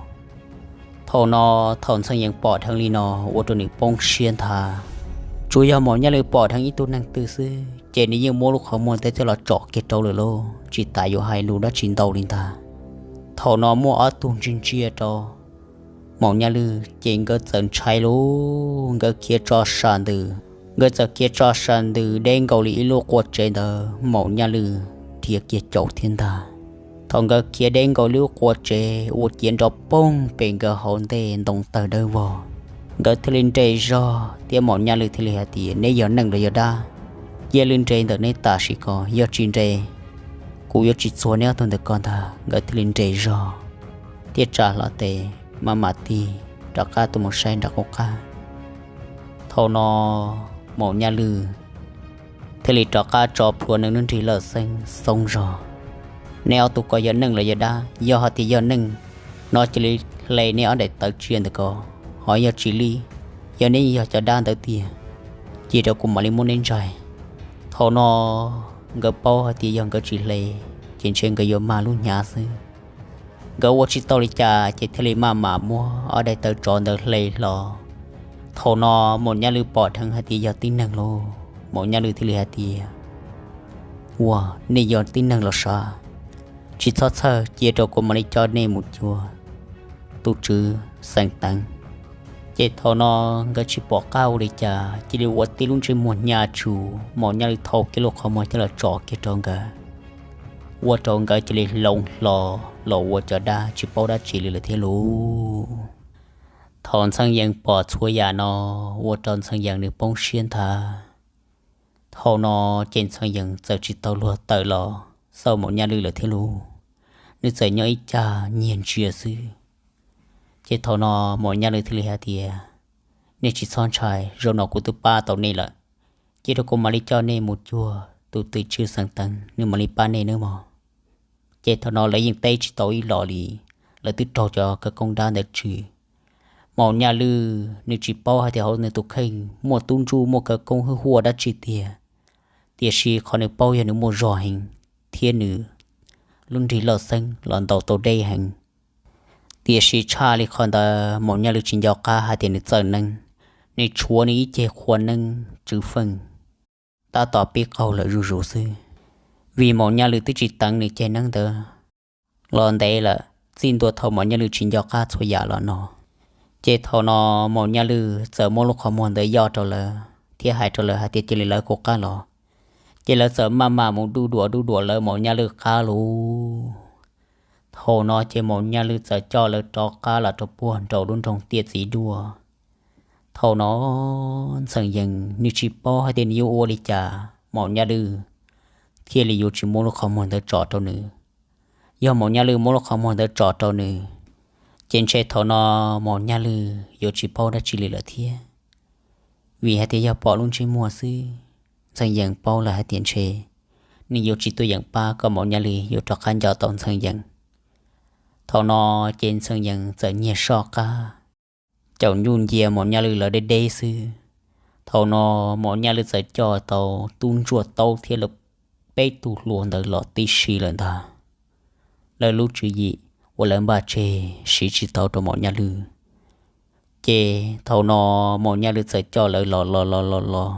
Thaum no, thaum Ntxhee Yees pom dheev li no ua rau nws poob siab nthav. Tsuas yog Maum Nyaj Lwm pom dheev ib tug neeg twg xwb ces nws yeej muab lub qhov muag ntawd coj los tsom kiag rau lawm lauj, tsis tas yuav hais lus dab tsi ntau li ntag. Thaum no muaj ob tug ntsia ntsia rau Maum Nyaj Lwm ces nkawd txawm ntshai lauj, nkawd khiav tso sam ntws. Nkawd txawm khiav tso sam ntws deb nkaus li ib lub qua tsev ntawd, Maum Nyaj Lwm dhia kiag caum thiab ntag. Thaum nkawd khiav deb nkaus lub qua tsev ua ciav nrov poog pem nkawd hauv ntej ntoo tawg dawb vog, nkawd thiaj li nres zog thiab Maum Nyaj Lwj thiaj li hais tias, Neb yog neeg los yog dab? Cia lwm nres ntawm neb tam sim ko, yog tsis nres, kuv yuav tsis txuag neb ob tug ntawm ko ntag. Nkawd thiaj li nres zog thiab tsa hlo tes maj mam tig rov qab tuaj mus saib nram qub qab. Thaum no Maum Nyaj Lwj thiaj li rov qab tso plhuav nws lub nrig lawj xeeb xoob zog, Neb ob tug ko yog neeg los yog dab? Yog hais tias yog neeg no cia li hle neb ob daim tawv tsiaj ntawm ko, ho yog tsis li, yog neb yog cov dab ntawd tiag, cia rau kuv mam li muab neb ntsaig. Thaum no nkawd paub hais tias yog nkawd tsis hle, ces ntshe nkawd yuav mag lub hnyav xwb. Nkawd ua tsis tau li cas ces thiaj li maj mam muab ob daim tawv tsov ntawd hle hlo. Thaum no Maum Nyaj Lwj pom dheev hais tias yog tib neeg lauj, Maum Nyaj Lwj thiaj li hais tias, Ua, nej yog tib neeg los sav? Tsis txhob txhawj, cia rau kuv mam li coj nej mus cuag tus tswv xeem teev. Ces thaum no nkawd tsis pom qab ua li cas, cia li ua tib lub ntsej muag hnyav tsuj, Maum Nyaj Lwj thau kiag lub qhov muag coj los tsom kiag rau nkawd, ua rau nkawd cia li hloov hlo los ua cov dab tsis paub dab tsi li lawm thiab lauj. Thaum Ntxhee Yees pom txhua yam no, ua rau Ntxhee Yees nws poob siab ntag. Thaum no ces Ntxhee Yees txawm tsis tau luag tawm los xauj Maum Nyaj Lwj lawm thiab lauj. Nws txawm nyob ib cag nyiag ntsia xwb. Ces thaum no Maum Nyaj Lwj thiaj li hais tias, Nej tsis txhob ntshai, zaum no kuv twb pab tau nej lawm. Cia rau kuv mam li coj nej mus cuag tus tim tswv xeem teev, nws mam li pab nej nawb mog. Ces thaum no lawv yeej teb tsis tau ib los li, lawv twb raug cov khawv koob dab ntawd tswj. Maum Nyaj Lwj nws tsis paub hais tias hauv nws tus kheej muaj tub ntsuj muaj khawv koob hwj huaj dab tsi tiag, tiam sis qhov nws paub yog nws muaj zog heev thiab nws lub nrig loj xeeb los ntaus tau deb heev. Tiam sis tshaj li qhov ntawd Maum Nyaj Lwj tsis nco qab hais tias nws txawj neeb, nws tshuav nws ib ceg qhua neeb tswv feej tab tom pib qaug lawm zuj zus xwb, vim Maum Nyaj Lwj twb tsis teev nws ceg neeb ntawd los ntev lawm, txij ntua thaum Maum Nyaj Lwj tsis nco qab txhua yam los no. Ces thaum no Maum Nyaj Lwj txawm muab lub qhov muag ntawd yoj rau lawv thiab hais rau lawv hais tias cia li lawv kuv qab los. Ces lawv txawm maj mam mus duj duam duj duam lawv Maum Nyaj Lwj qab lauj. Thaum no ces Maum Nyaj Lwj txawm coj lawv rov qab los rau puag nraum lub nroog Tiaj Txiv Duaj. Thaum no Ntxhee Yees nws tsis paub hais tias nws yuav ua li cas Maum Nyaj Lwj thiaj li yuav tsis muab lub qhov muag ntawd tsom rau nws. Yog Maum Nyaj Lwj muab lub qhov muag ntawd tsom rau nws, ces ntshe thaum no Maum Nyaj Lwj yuav tsis paub dab tsi li lawm thiab. Vim hais tias yog pom lub ntsej muag xwb, Ntxhee Yees paub lawm hais tias ntshe nws yuav tsis tuaj yeem pab kom Maum Nyaj Lwj yuav rov qab nco tau Ntxhee Yees. Thaum no ces Ntxhee Yees txawm nyiag soj qab, caum nyuj ncia Maum Nyaj Lwj lawv deb deb xwb. Thaum no Maum Nyaj Lwj txawm coj tau tub ntsuaj taub thiab lawv peb tug hluas ntawd los tib si lawm ntag. Lawv lub tswv yim uas lawv npaj tseg siv tsis tau rau Maum Nyaj Lwj. Ces thaum no Maum Nyaj Lwj txawm coj lawv los los los los los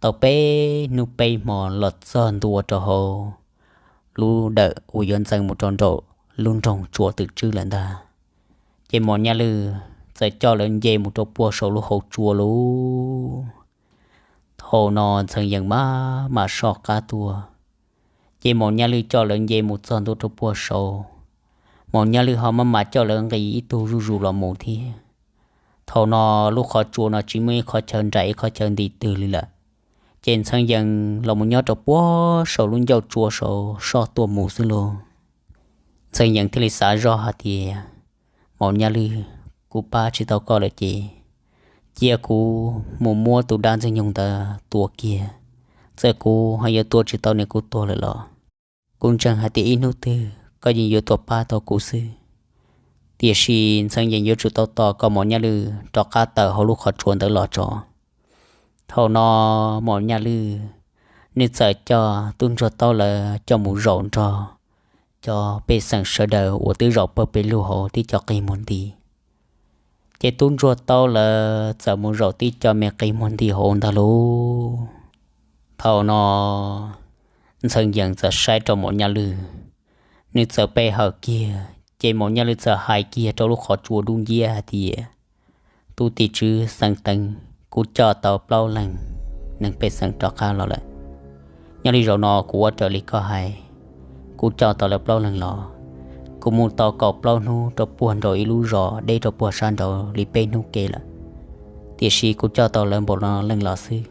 tau peb hnub peb hmo los txog ntua rau hauv lub dawm uas yuav ntxeev mus rau nraum lub nroog tsua twm tswb lawm ntag. Ces Maum Nyaj Lwj txawm coj lawv nce mus rau puag saum lub hauv tsua lauj. Thaum no Ntxhee Yees maj mam soj qab tuaj, ces Maum Nyaj Lwj coj lawv nce mus txog ntua rau puag saud. Maum Nyaj Lwj ho maj mam coj lawv nqis ib tug zuj zus los mus thiab. Thaum no lub qhov tsua no tsis muaj ib qhov chaw nraim ib qhov chaw nti twg li lawm, ces Ntxhee Yees los mus nyob rau puag saum lub ncauj tsua saud soj tuaj mus xwb lauj. Ntxhee Yees thiaj li xav zoj hais tias, Maum Nyaj Lwj, kuv pab tsis tau koj lawm ces cia kuv mus muab tus dab Ntxwg Nyoog ntawd tua kiag, txawm kuv ho yuav tua tsis tau nws kuv tuag lawm los kuv ntseeg hais tias ib hnub twg koj yeej yuav tuaj pab tau kuv xwb. Tiam sis Ntxhee Yees yuav tsum tau tos kom Maum Nyaj Lwj rov qab tawm hauv lub qhov tsua ntawd los tso. Thaum no Maum Nyaj Lwj nws txawm coj tub ntsuag taub lawv coj mus zaum nrog cov pej xeem sawv daws uas twb zaum pawg pes lug hauv tib co qig muag nti. Ces tub ntsuag taub lawv txawm mus zaum tib co me qig muag nti hauv ntag lauj. Thaum no Ntxhee Yees txawm saib rau Maum Nyaj Lwj, nws txawm pe hawm kiag, ces Maum Nyaj Lwj txawm hais kiag rau lub qhov tsua dub nciab hais tias, Tus tim tswv Xeev Teev, kuv coj tau plaub leeg neeg pej xeem rov qab los lawm. Nyob li zaum no kuv ua raws li koj hais, Kuv coj tau lawv plaub leeg los, kuv mus tau kaum plaub hnub rau puag nraum ib lub zos deb rau puag sab nraud li peb hnub ke lawm, tiam sis kuv coj tau lawv npaum no leej los xwb.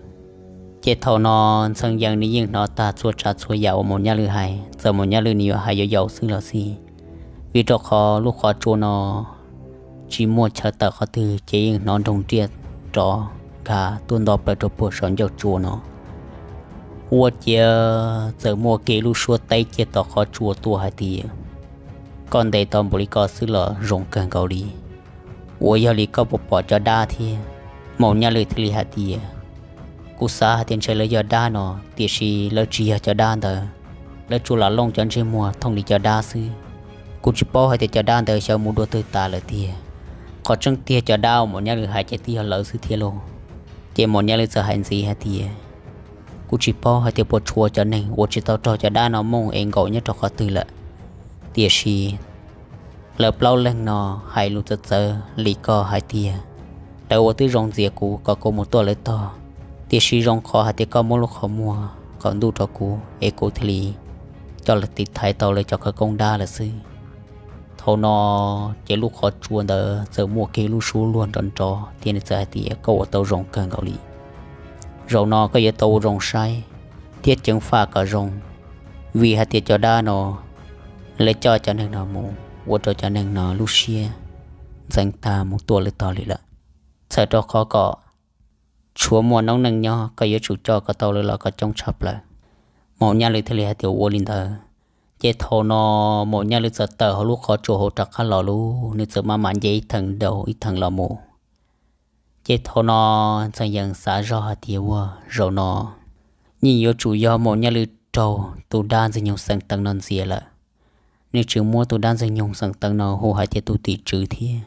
Ces thaum no Ntxhee Yees nws yeej hnov tag txhua tsav txhua yam uas Maum Nyaj Lwm hais, txawm Maum Nyaj Lwm nws yuav hais yuav yaus xwb los xij, vim rau qhov lub qhov tsua no tsis muaj chaw tawm qhov twg ces yeej hnov nroog riaj rov nkag tuaj nto plaws rau puag saum ncauj tsua no. Ua ciav txawm muaj kiag lub suab teb kiag tom qhov tsua tuaj hais tias, koj ntes tau npaum li ko xwb los zoo kawg nkaus li, uas yog li koj puas pom cov dab thiab? Maum Nyaj Lwm thiaj li hais tias, kuv xav hais tias ntshe lawv yog dab no, tiam sis lawv tsis yog cov dab ntawd, lawv tsuas lam looj cov ntsej muag thooj li cov dab xwb. Kuv tsis paub hais tias cov dab ntawd xyov mus dua twg tas lawm tiag. Qhov tseeb tiag cov dab uas Maum Nyaj Lwm hais ces twb yog lawv xwb thiab lauj. Ces Maum Nyaj Lwm txawm hais ntxiv hais tias, kuv tsis paub hais tias puas tshuav cov neeg uas tsis tau raug cov dab no mooj es nkaum nyob rau qhov twg lawm, tiam sis lawv plaub leeg no hais lus txawv txawv li koj hais tias lawv ua twb zoo ntxias kuv kom kuv mus tuaj lawv tog, tiam sis zoo qhov hais tias koj muab lub qhov muag qaum ntuj rau kuv es kuv thiaj li coj lawv tiv thaiv tau lawv cov khawv koob dab lawm xwb. Thaum no ces lub qhov tsua ntawd txawm muaj kiag lub suab luag nrov nrov thiab nws txawm hais tias, koj ua tau zoo kawg nkaus li. Zaum no koj yuav tau ua zoo saib thiab ceev faj kom zoo, vim hais tias cov dab no lawv coj cov neeg no mus ua rau cov neeg no lub siab ntxeev tag mus tuaj lawv tog li lawm. Txhawm rau qhov kom tshuav muaj noob neej nyob koj yuav tsum coj kom tau lawv los kom coob tshaj plaws. Maum Nyaj Lwm thiaj li hais tias ua li ntawd. Ces thaum no Maum Nyaj Lwm txawm tawm hauv lub qhov tsua hauv rov qab los lauj, nws txawm maj mam nce ib theem dhau ib theem los mus. Ces thaum no Ntxhee Yees xav zoj hais tias ua zaum no yeej yuav tsum yog Maum Nyaj Lwm raug tus dab Ntxwg Nyoog xeem teev no ntxias lawm. Nws tseem muab tus dab Ntxwg Nyoog xeem teev no hu hais tias tus tim tswv thiab.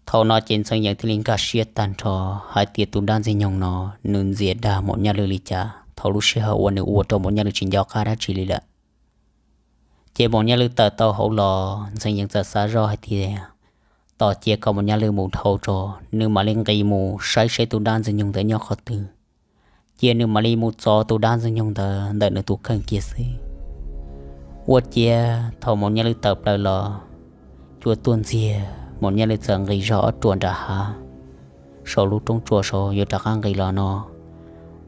Thaum no ces Ntxhee Yees thiaj li nkag siab tag nrho hais tias tus dab Ntxwg Nyoog no nws ntxias dag Maum Nyaj Lwm li cas thaum lub sij hawm uas nws ua rau Maum Nyaj Lwm tsis nco qab dab tsi li lawm. Ces Maum Nyaj Lwm tawm tau hauv los Ntxhee Yees txawm xav zoj hais tias, tos cia kom Maum Nyaj Lwm mus dhau tso, nws mam li nqis mus saib seb tus dab Ntxwg Nyoog ntawd nyob qhov twg, cia nws mam li mus txov tus dab Ntxwg Nyoog ntawd ntawm nws tus kheej kiag xwb. Ua ciav thaum Maum Nyaj Lwm tawm plaws los, cua tuaj ntxiag, Maum Nyaj Lwm txawm nqis zog ob ruam nram hav saum lub roob tsua saud yuav rov qab nqis los no,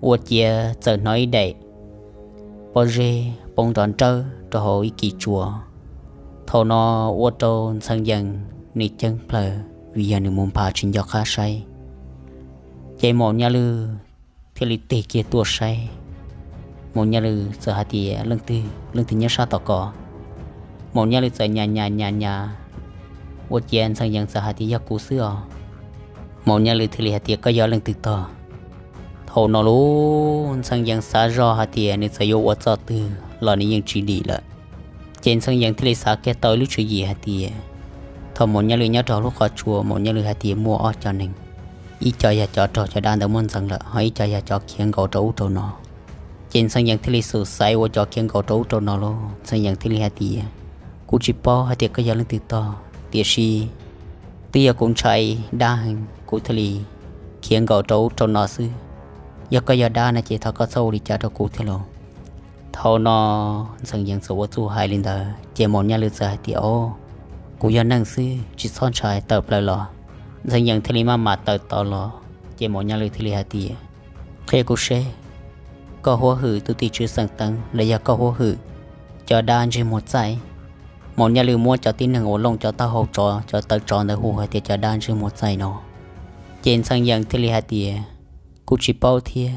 ua ciav txawm hnov ib daim pob zeb poob nrov nrawb rau hauv ib kis tsua. Thaum no ua rau Ntxhee Yees nws ceeb plaws vim yog nws mus nphav tsis nco qab saib. Ces Maum Nyaj Lwm thiaj li tig kiag tuaj saib. Maum Nyaj Lwm txawm hais tias, leej twg, leej twg nyob sab tom ko? Maum Nyaj Lwm txawm nyas nyas nyas nyas, ua ciav Ntxhee Yees txawm hais tias, yog kuv xwb os. Maum Nyaj Lwm thiaj li hais tias, koj yog leej twg tog? Thaum no lauj, Ntxhee Yees xav zoj hais tias nws txawm yuav ua txoj twg los nws yeej tsis dim lawm. Ces Ntxhee Yees thiaj li xav kiag tau ib lub tswv yim hais tias, thaum Maum Nyaj Lwm nyob rau lub qhov tsua, Maum Nyaj Lwm hais tias muaj ob co neeg, ib co yog cov raug cov dab ntawd muab ntxeev lawm, ho ib co yog cov khiav nkaus rau ub rau no. Ces Ntxhee Yees thiaj li xub xaiv ua cov khiav nkaus rau ub rau no lauj. Ntxhee Yees thiaj li hais tias, kuv tsis paub hais tias koj yog leej twg tog, tiam sis twb yog kuv ntshai dab heev kuv thiaj li khiav nkaus rau ub rau no xwb. Yog koj yog dab no ces thov koj txhob ua li cas rau kuv thiab lauj. Thaum no Ntxhee Yees txawm ua txuj hais li ntawd ces Maum Nyaj Lwm txawm hais tias, o, kuv yog neeg xwb, tsis txhob ntshai, tawm plaws los. Ntxhee Yees thiaj li maj mam tawm tod los ces Maum Nyaj Lwm thiaj li hais tias, qhia kuv seb, koj huab hwm tus tim tswv xeem teev los yog koj huab hwm cov dab ntsej muag txaij? Maum Nyaj Lwm muab cov tib neeg uas looj cov taub hau tsov, cov tawv tsov ntawd hu hais tias cov dab ntsej muag txaij no. Ces Ntxhee Yees thiaj li hais tias, kuv tsis paub thiab,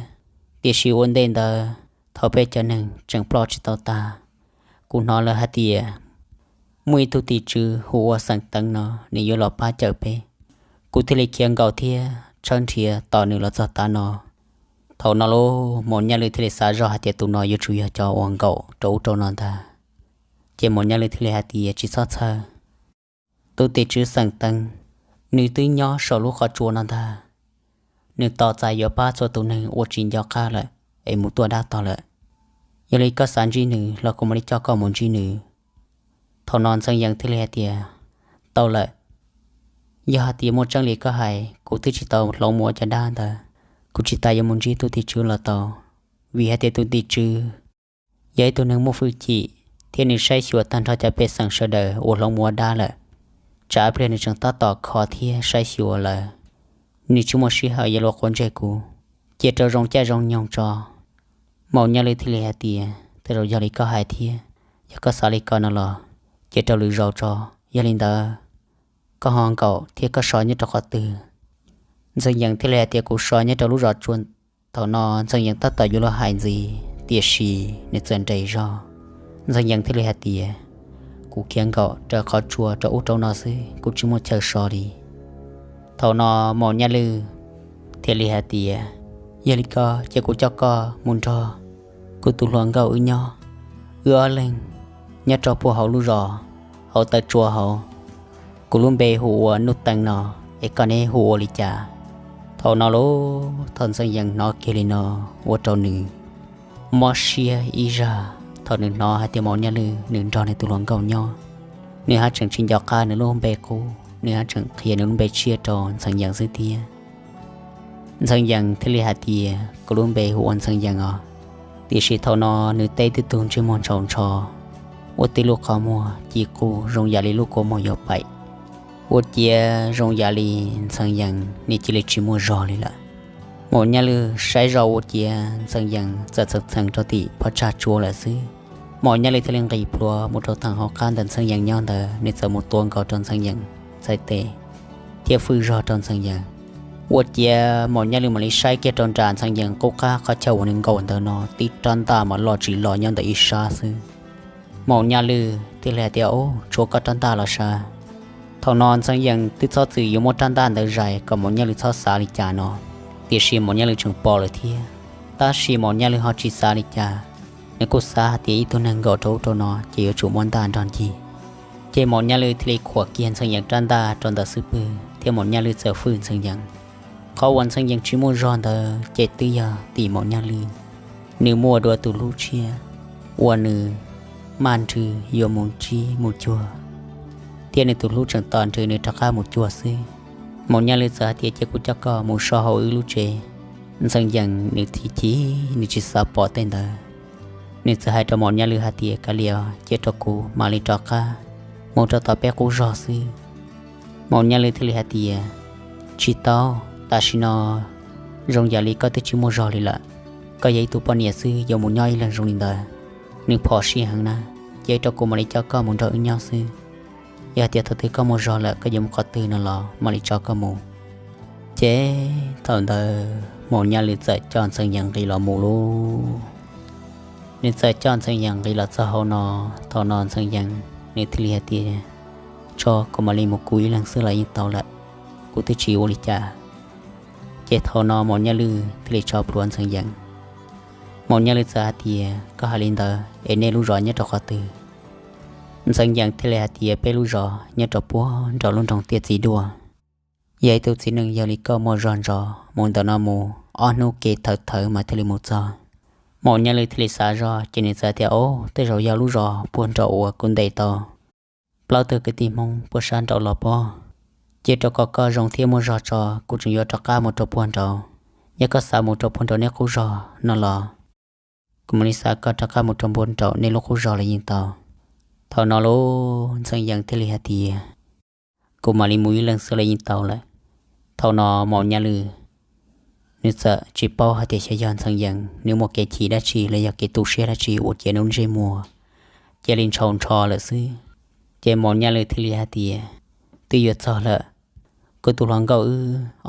tiam sis ua ntej ntawd thaum peb cov neeg tseem ploj tsis tau tag, kuv hnov lawv hais tias muaj ib tug tim tswv hu ua xeem teev no nws yuav los pab cawm peb. Kuv thiaj li khiav nkaus thiab tshawb nrhiav tos nws los txog tav no. Thaum no lauj, Maum Nyaj Lwm thiaj li xav zoj hais tias tus no yuav tsum yog cov uas nkaum rau ub rau no ntag. Ces Maum Nyaj Lwm thiaj li hais tias, tsis txhob txhawj, tus tim tswv xeem teev, nws twb nyob saum lub qhov tsua no ntag. Nws tos txais yuav pab txhua tus neeg uas tsis nco qab lawm es mus tuaj dab tog lawm. Yog li koj xav ntsib nws los kuv mam li coj koj mus ntsib nws. Thaum no Ntxhee Yees thiaj li hais tias, tau lawm, yog hais tias muaj tseeb li koj hais, kuv twb tsis tau hloov mus ua cov dab ntawd, kuv tsis tas yuav mus ntsib tus tim tswv los tau, vim hais tias tus tim tswv yog ib tug neeg muaj hwj chim, thiab nws saib xyuas tag nrho cov pej xeem sawv daws uas hloov mus ua dab lawm. Tsam pliag nws tseem tab tom kho thiab saib xyuas lawm, nws tsis muaj sij hawm yuav luag quav ntsej kuv. Cia rau zoo caij zoo nyoog tso. Maum Nyaj Lwj thiaj li hais tias, Tej zaum yog li koj hais thiab, yog koj xav li ko no los cia rau lwm zaus tso. Yog li ntawd koj ho nkaum thiab koj so nyob rau qhov twg? Ntxhee Yees thiaj li hais tias, Kuv so nyob rau lub zos tsua. Thaum no Ntxhee Yees tab tom yuav luag hais ntxiv, tiam sis nws txawm nres zog. Ntxhee Yees thiaj li hais tias, Kuv khiav nkaum raws qhov tsua rau ub rau no xwb, kuv tsis muaj chaw so li. Thaum no Maum Nyaj Lwj thiaj li hais tias, Yog li ko ces kuv coj koj mus nrog kuv tus hluas nkauj wb nyob, wb ob leeg nyob rau puag hauv lub zos, hauv taw tsua hauv. Kuv lub npe hu ua Nuj Teev no, es koj neb hu ua li cas? Thaum no lauj, thaum Ntxhee Yees hnov kiag li no, ua rau nws mob siab ib zag thaum nws hnov hais tias Maum Nyaj Lwj nws nrog nws tus hluas nkauj nyob. Nws haj tseem tsis nco qab nws lub npe qub, nws haj tseem qhia nws lub npe tshiab rau Ntxhee Yees xwb thiab. Ntxhee Yees thiaj li hais tias, Kuv lub npe hu ua Ntxhee Yees os. Tiam sis thaum no nws teb twb tug ntsej muag ntshaus ntsho, ua tib lub qhov muag ci qus zoo yam li lub kua muag yuav paim. Ua ciav zoo yam li Ntxhee Yees nws cia li tsis muaj zog li lawm. Maum Nyaj Lwj saib zoj ua ciav Ntxhee Yees txawm txheem txheem rau tim phab tsag tsua lawm xwb. Maum Nyaj Lwj thiaj li nqis plhuav mus rau tag hauv qab ntawm Ntxhee Yees nyob ntawd, nws txawm mus tua nkaus rau Ntxhee Yees txhais tes thiab fwj zog rau Ntxhee Yees. Ua ciav Maum Nyaj Lwj mam li saib kiag rau nram Ntxhee Yees qub qab qhov chaw uas nws nkaum ntawd no tib rab ntaj mas loj tsis los nyob ntawm ib sab xwb. Maum Nyaj Lwj thiaj li hais tias, Ub, tshuav koj rab ntaj los sav. Thaum no Ntxhee Yees twb txhob txwm yuav muab rab ntaj ntawd zais kom Maum Nyaj Lwj txhob xav li cas no, tiam sis Maum Nyaj Lwj tseem pom lawm thiab. Tab sis Maum Nyaj Lwj ho tsis xav li cas, nws kuj xav hais tias ib tug neeg nkaum rau ub rau no ces yuav tsum muab ntaj nrog ncig. Ces Maum Nyaj Lwj thiaj li khuam kiag Ntxhee Yees rab ntaj rau ntawm xub pwg thiab Maum Nyaj Lwj txawm fwj Ntxhee Yees. Qhov uas Ntxhee Yees tsis muaj zog ntawd ces twb yog tim Maum Nyaj Lwj, nws muaj dua tus hlub tshiab uas nws maj nrhw yuav mus ntsib mus cuag, thiab nws tus hlub tseem tos nrhw nws rov qab mus cuag xwb. Maum Nyaj Lwj txawm hais tias, Cia kuv coj koj mus so hauv wb lub tsev. Ntxhee Yees nws chim chim, nws tsis xav pom tej ntawd. Nws txawm hais rau Maum Nyaj Lwj hais tias, Kav liam, cia rau kuv mam li rov qab mus rau tom peb qub zog xwb. Maum Nyaj Lwj thiaj li hais tias, Tsis tau, tam sim no zoo yam li koj twb tsis muaj zog li lawm. Koj yog ib tug poj niam xwb, yuav mus nyob ib leeg zoo li ntawd, nws phom sij heev na. Cia rau kuv mam li coj koj mus nrog wb nyob xwb. Yog tias thaum twg koj muaj zog lawm koj yuav mus qhov twg no los mam li tso koj mus. Ces thaum ntawd Maum Nyaj Lwj txawm coj Ntxhee Yees nqis los mus lauj. Nws txawm coj Ntxhee Yees nqis los txog hauv no. Thaum no Ntxhee Yees nws thiaj li hais tias, Tso kuv mam li mus kuv ib leeg xwb los yeej tau lawm, kuv twb tsis ua li cas. Ces thaum no Maum Nyaj Lwj thiaj li tso plhuav Ntxhee Yees. Maum Nyaj Lwj txawm hais tias, Koj hais li ntawd es nej lub zos nyob rau qhov twg? Ntxhee Yees thiaj li hais tias, Peb lub zos nyob rau puag nram lub nroog Tiaj Txiv Duaj. Yog ib tug txiv neej yog li koj muaj zog ntsos, mus ntawm no mus ob hnub kev thawv thawv mas thiaj li mus txog. Maum Nyaj Lwj thiaj li xav zoj ces nws txawm tias, Au, tej zaum yog lub zos puag nraum uas kuv ntes tau plaub tug kwv tij Hmoob puag sab nraud los pob. Cia rau kom koj zoo thiab muaj zog tso, kuv tseem yuav rov qab mus rau puag nraud. Yog koj xav mus rau puag nraum nej qub zog no los kuv mam li xa koj rov qab mus rau puag nraum nej lub qub zog los yeej tau. Thaum no lauj, Ntxhee Yees thiaj li hais tias, Kuv mam li mus ib leeg xwb los yeej tau lawm. Thaum no Maum Nyaj Lwj nws txawm tsis paub hais tias xyov yog Ntxhee Yees nws muaj kev chim dab tsi los yog kev tu siab dab tsi ua ciav nws lub ntsej muag cia li ntshaus ntsho lawm xwb. Ces Maum Nyaj Lwj thiaj li hais tias, Twb yuav txog lawm, kuv tus hluas nkauj wb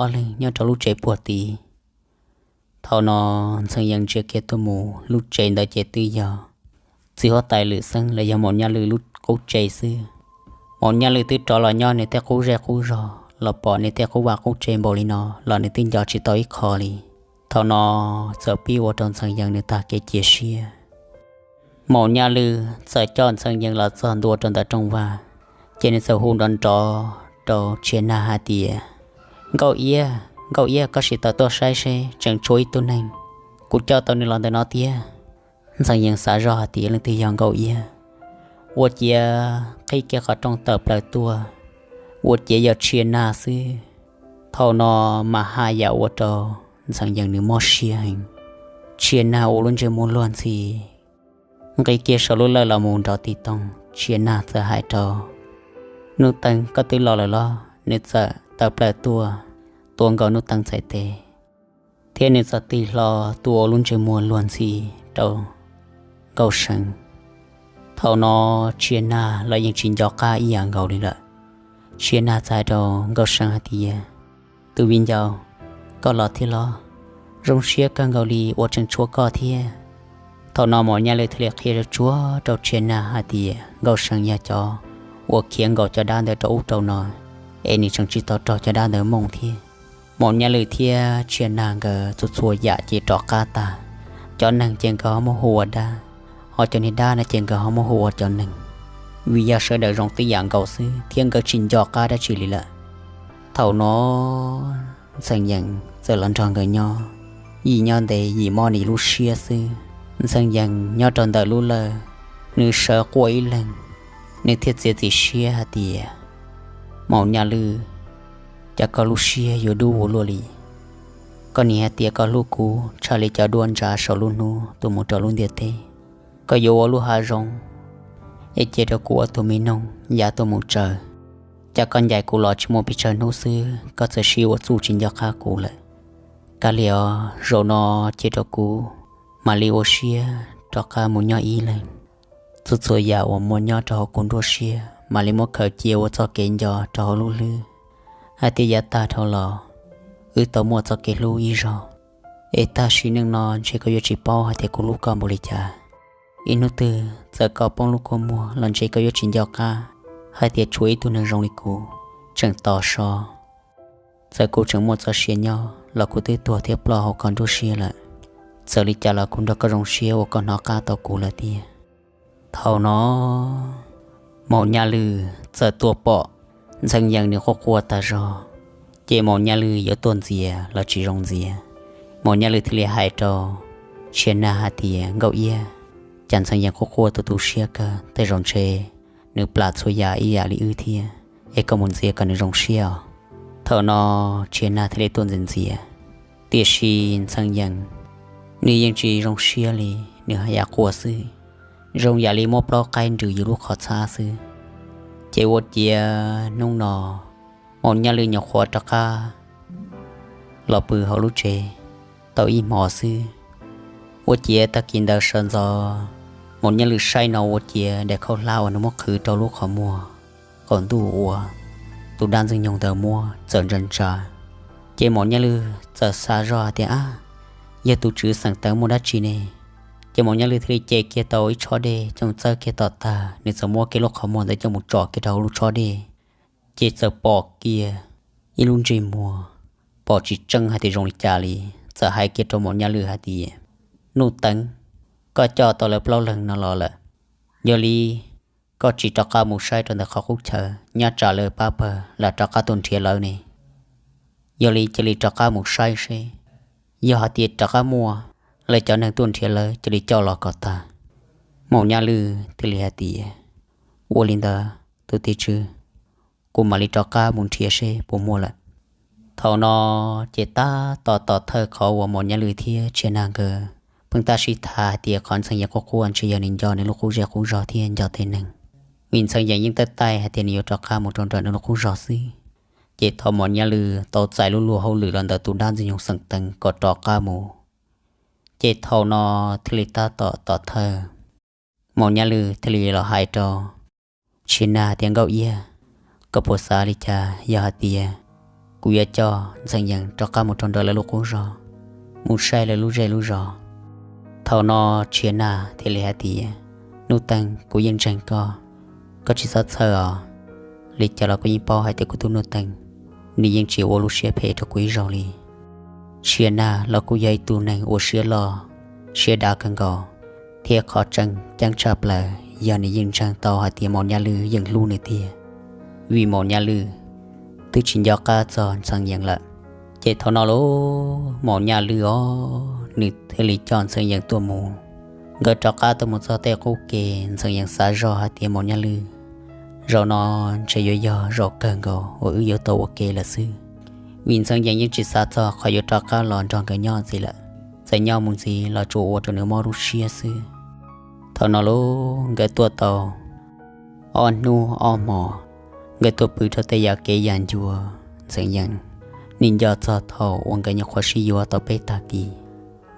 ob leeg nyob rau lub tsev puag tid. Thaum no Ntxhee Yees ntsia kiag tuaj mus lub tsev ntawd ces twb yog txiv huab tais Lwm Xeeb los yog Maum Nyaj Lwj lub qub tsev xwb. Maum Nyaj Lwj twb rov los nyob nws tej qub zej qub zog los pom nws tej qub vaj qub tsev npaum li no los nws twb nco tsis tau ib qho li. Thaum no txawm pib ua rau Ntxhee Yees nws tag kev cia siab. Maum Nyaj Lwj txawm coj Ntxhee Yees los txog ntua rau ntawm rooj vag, ces nws txawm hu nrov nrov rau Tshia Nag hais tias, Nkauj Iab, Nkauj Iab, koj sim tawm tuaj saib seb tseem tshuav ib tug neeg, kuv coj tau nws los ntawm no tiag. Ntxhee Yees xav zoj hais tias leej twg yog Nkauj Iab, ua ciav qhib kiag qhov rooj tawm plaws tuaj, ua ciav yog Tshia Nag xwb. Thaum no mas haj yam ua rau Ntxhee Yees nws mob siab heev. Tshia Nag ua lub ntsej muag luag ntxhi, nqis kiag saum lub lawj los mus nrov tig toog. Tsia Nag txawm hais rau Nuj Teev, koj twb los lawm los? Nws txawm tawm plaws tuaj, tuav nkaus Nuj Teev txhais tes, thiab nws txawm tig hlo tuaj ua lub ntsej muag luag ntxhi rau Nkauj See. Thaum no Tsia Nag los yeej tsis nco qab ib yam nkaus li lawm. Tsia Nag txawm hais rau Nkauj See hais tias, tus viv ncaus, koj los thiab los? Zoo siab kawg nkaus li uas tseem tshuav koj thiab. Thaum no Maum Nyaj Lwj thiaj li qhia tsuag tsuag rau Tsia Nag hais tias Nkauj See yog cov uas khiav nkaum cov dab ntawd rau ub rau no, es nws tseem tsis tau raug cov dab ntawd mooj thiab. Maum Nyaj Lwj thiab Tsia Nag nkawd txhua txhua yam ces rov qab tag. Cov neeg ces nkawd ho muab hu ua dab, ho cov niag dab no ces nkawd ho muab hu ua cov neeg, vim yog sawv daws zoo tib yam nkaus xwb thiab nkawd tsis nco qab dab tsi li lawm. Thaum no Ntxhee Yees txawm los nrog nkawd nyob, yim nyob ntev yim mob nws lub siab xwb. Ntxhee Yees nyob rau ntawm lub lawj, nws sawv quaj ib leeg, nws thiaj txiav txim siab hais tias, Maum Nyaj Lwj, cas koj lub siab yuav dub ua luaj li? Koj nim hais tias koj hlub kuv tshaj li cov duab ntsa saum lub hnub tuaj mus rau lub ntiaj teb. Koj yuav ua lub hav zoov es cia rau kuv ua tus me noog yav tuaj mus tsaws. Cas koj ncaim kuv los tsis muaj pes tsawg hnub xwb koj txawm sib ua txuj tsis nco qab kuv lawm? Kav liam os, zaum no cia rau kuv mam li ua siab rov qab mus nyob ib leeg. Txhua txhua yam uas muaj nyob rau hauv kuv nruab siab mam li muab khaws cia ua txoj kev nco rau hauv lub hlwb, hais tias yav tag dhau los wb tau muaj txoj kev hlub ib zaug. Es tam sim neej no ntshe koj yuav tsis paub hais tias kuv hlub koj npaum li cas. Ib hnub twg txawm koj poob lub kua muag los ntshe koj yuav tsis nco qab hais tias tshuav ib tug neeg zoo li kuv tseem tos so. Txawm kuv tseem muaj txoj sia nyob los kuv twb tuag thiab ploj hauv koj nruab siab lawm. Txawm li cas los kuv nrog koj zoo siab uas koj hnov qab tau kuv lawm tiag. Thaum no Maum Nyaj Lwj txawm tuaj pom Ntxhee Yees nws quaj quaj tas zog, ces Maum Nyaj Lwj yuav tuaj ntxias los tsis zoo ntxias. Maum Nyaj Lwj thiaj li hais rau Tsia Nag hais tias, Nkauj Iab, cas Ntxhee Yees quaj quaj tu tu siab kawg, tej zaum ntshe nws plam txhua yam ib yam li wb thiab, es koj mus ntxias kom nws zoo siab os. Thaum no Tsia Nag thiaj li tuaj ntxias ntxias, tiam sis Ntxhee Yees nws yeej tsis zoo siab li, nws haj yam quaj xwb, zoo yam li muab plaub qaib nrws yus lub qhov txhab xwb. Ces ua ciav hnub no Maum Nyaj Lwj nyuam qhuav rov qab los pw hauv lub tsev tau ib hmos xwb. Ua ciav tag kis ntawd sawv ntxov, Maum Nyaj Lwj saib no ua ciav daim khaub hlab uas nws muab qhwv rau lub qhov muag qaum ntuj uas tus dab Ntxwg Nyoog ntawd muab txawm ntsa ntsa. Ces Maum Nyaj Lwj txawm xav zoj hais tias, Ab, yog tus tswv xeem teev muaj dab tsi ne? Ces Maum Nyaj Lwj thiaj li ce kiag tau ib tshob dej coj txawb kiag tom tag, nws txawm muab kiag lub qhov muag ntawd coj mus tsom kiag rau hauv lub tshob dej. Ces txawm pom kiag ib lub ntsej muag, pom tsis tseeb hais tias zoo li cas li, txawm hais kiag rau Maum Nyaj Lwj hais tias, Nuj Teev, koj coj tau lawv plaub leeg no los lawm, yog li koj tsis rov qab mus saib rau ntawm qhov qub chaw, nyob tsam lawv pab pawg lam rov qab tuaj nrhiav lawv ne. Yog li cia li rov qab mus saib seb, yog hais tias rov qab muaj lawv cov neeg tuaj nrhiav lawv cia li coj los kom tag. Maum Nyaj Lwj thiaj li hais tias, Ua li ntawd tus tim tswv, kuv mam li rov qab mus nrhiav seb puas muaj lawm. Thaum no ces tab tom tom thawj qhov uas Maum Nyaj Lwj thiab Tsia Nag nkawd pheej tab sib tham hais tias qhov Ntxhee Yees quaj quaj ntshe yog nws nco nws lub qub zej qub zog thiab nco tej neeg, vim Ntxhee Yees yeej tab taij hais tias nws yuav rov qab mus rau nram nws lub qub zog xwb. Ces thaum Maum Nyaj Lwj tau txais lub luag hauj lwm los ntawm tus dab Ntxwg Nyoog xeem teev kom rov qab mus, ces thaum no thiaj li tab tom tom thawj Maum Nyaj Lwj thiaj li los hais rau Tsia Nag tias, Nkauj Iab, koj puas xav li cas yog hais tias kuv yuav coj Ntxhee Yees rov qab mus rau nram lawv lub qub zog, mus saib lawv lub zej lub zos? Thaum no Tsia Nag thiaj li hais tias, Nuj Teev, kuv yeej ntseeg koj, koj tsis txhob txhawj os. Li cas los kuv yeej paub hais tias kuv tus Nuj Teev, nws yeej tsis ua lub siab phem rau kuv ib zaug li. Tsia Nag los kuj yog ib tug neeg ua siab loj, siab dav kawg nkaus, thiab qhov tseem ceeb tshaj plaws yog nws yeej ntseeg tau hais tias Maum Nyaj Lwj yeej hlub nws tiag, vim Maum Nyaj Lwj twb tsis nco qab txog Ntxhee Yees lawm. Ces thaum no lauj, Maum Nyaj Lwj os, nws thiaj li coj Ntxhee Yees tuaj mus. Nkawd rov qab tuaj mus txog tej qub ke, Ntxhee Yees xav zoj hais tias Maum Nyaj Lwj, zaum no ntshe yuav yog zaum kawg nkaus uas wb yuav tau ua ke lawm xwb, vim Ntxhee Yees yeej tsis xav txog qhov yuav rov qab los nrog nkawd nyob ntxiv lawm. Txawm nyob mus ntxiv los tsuas ua rau nws mob lub siab xwb. Thaum no lauj nkawd tuaj tau ob hnub ob hmos, nkawd tuaj pw rau tej yam kev yam ncua. Ntxhee Yees nim nco txog thaum uas nkawd nyuam qhuav sib yuav tau peb tag kis,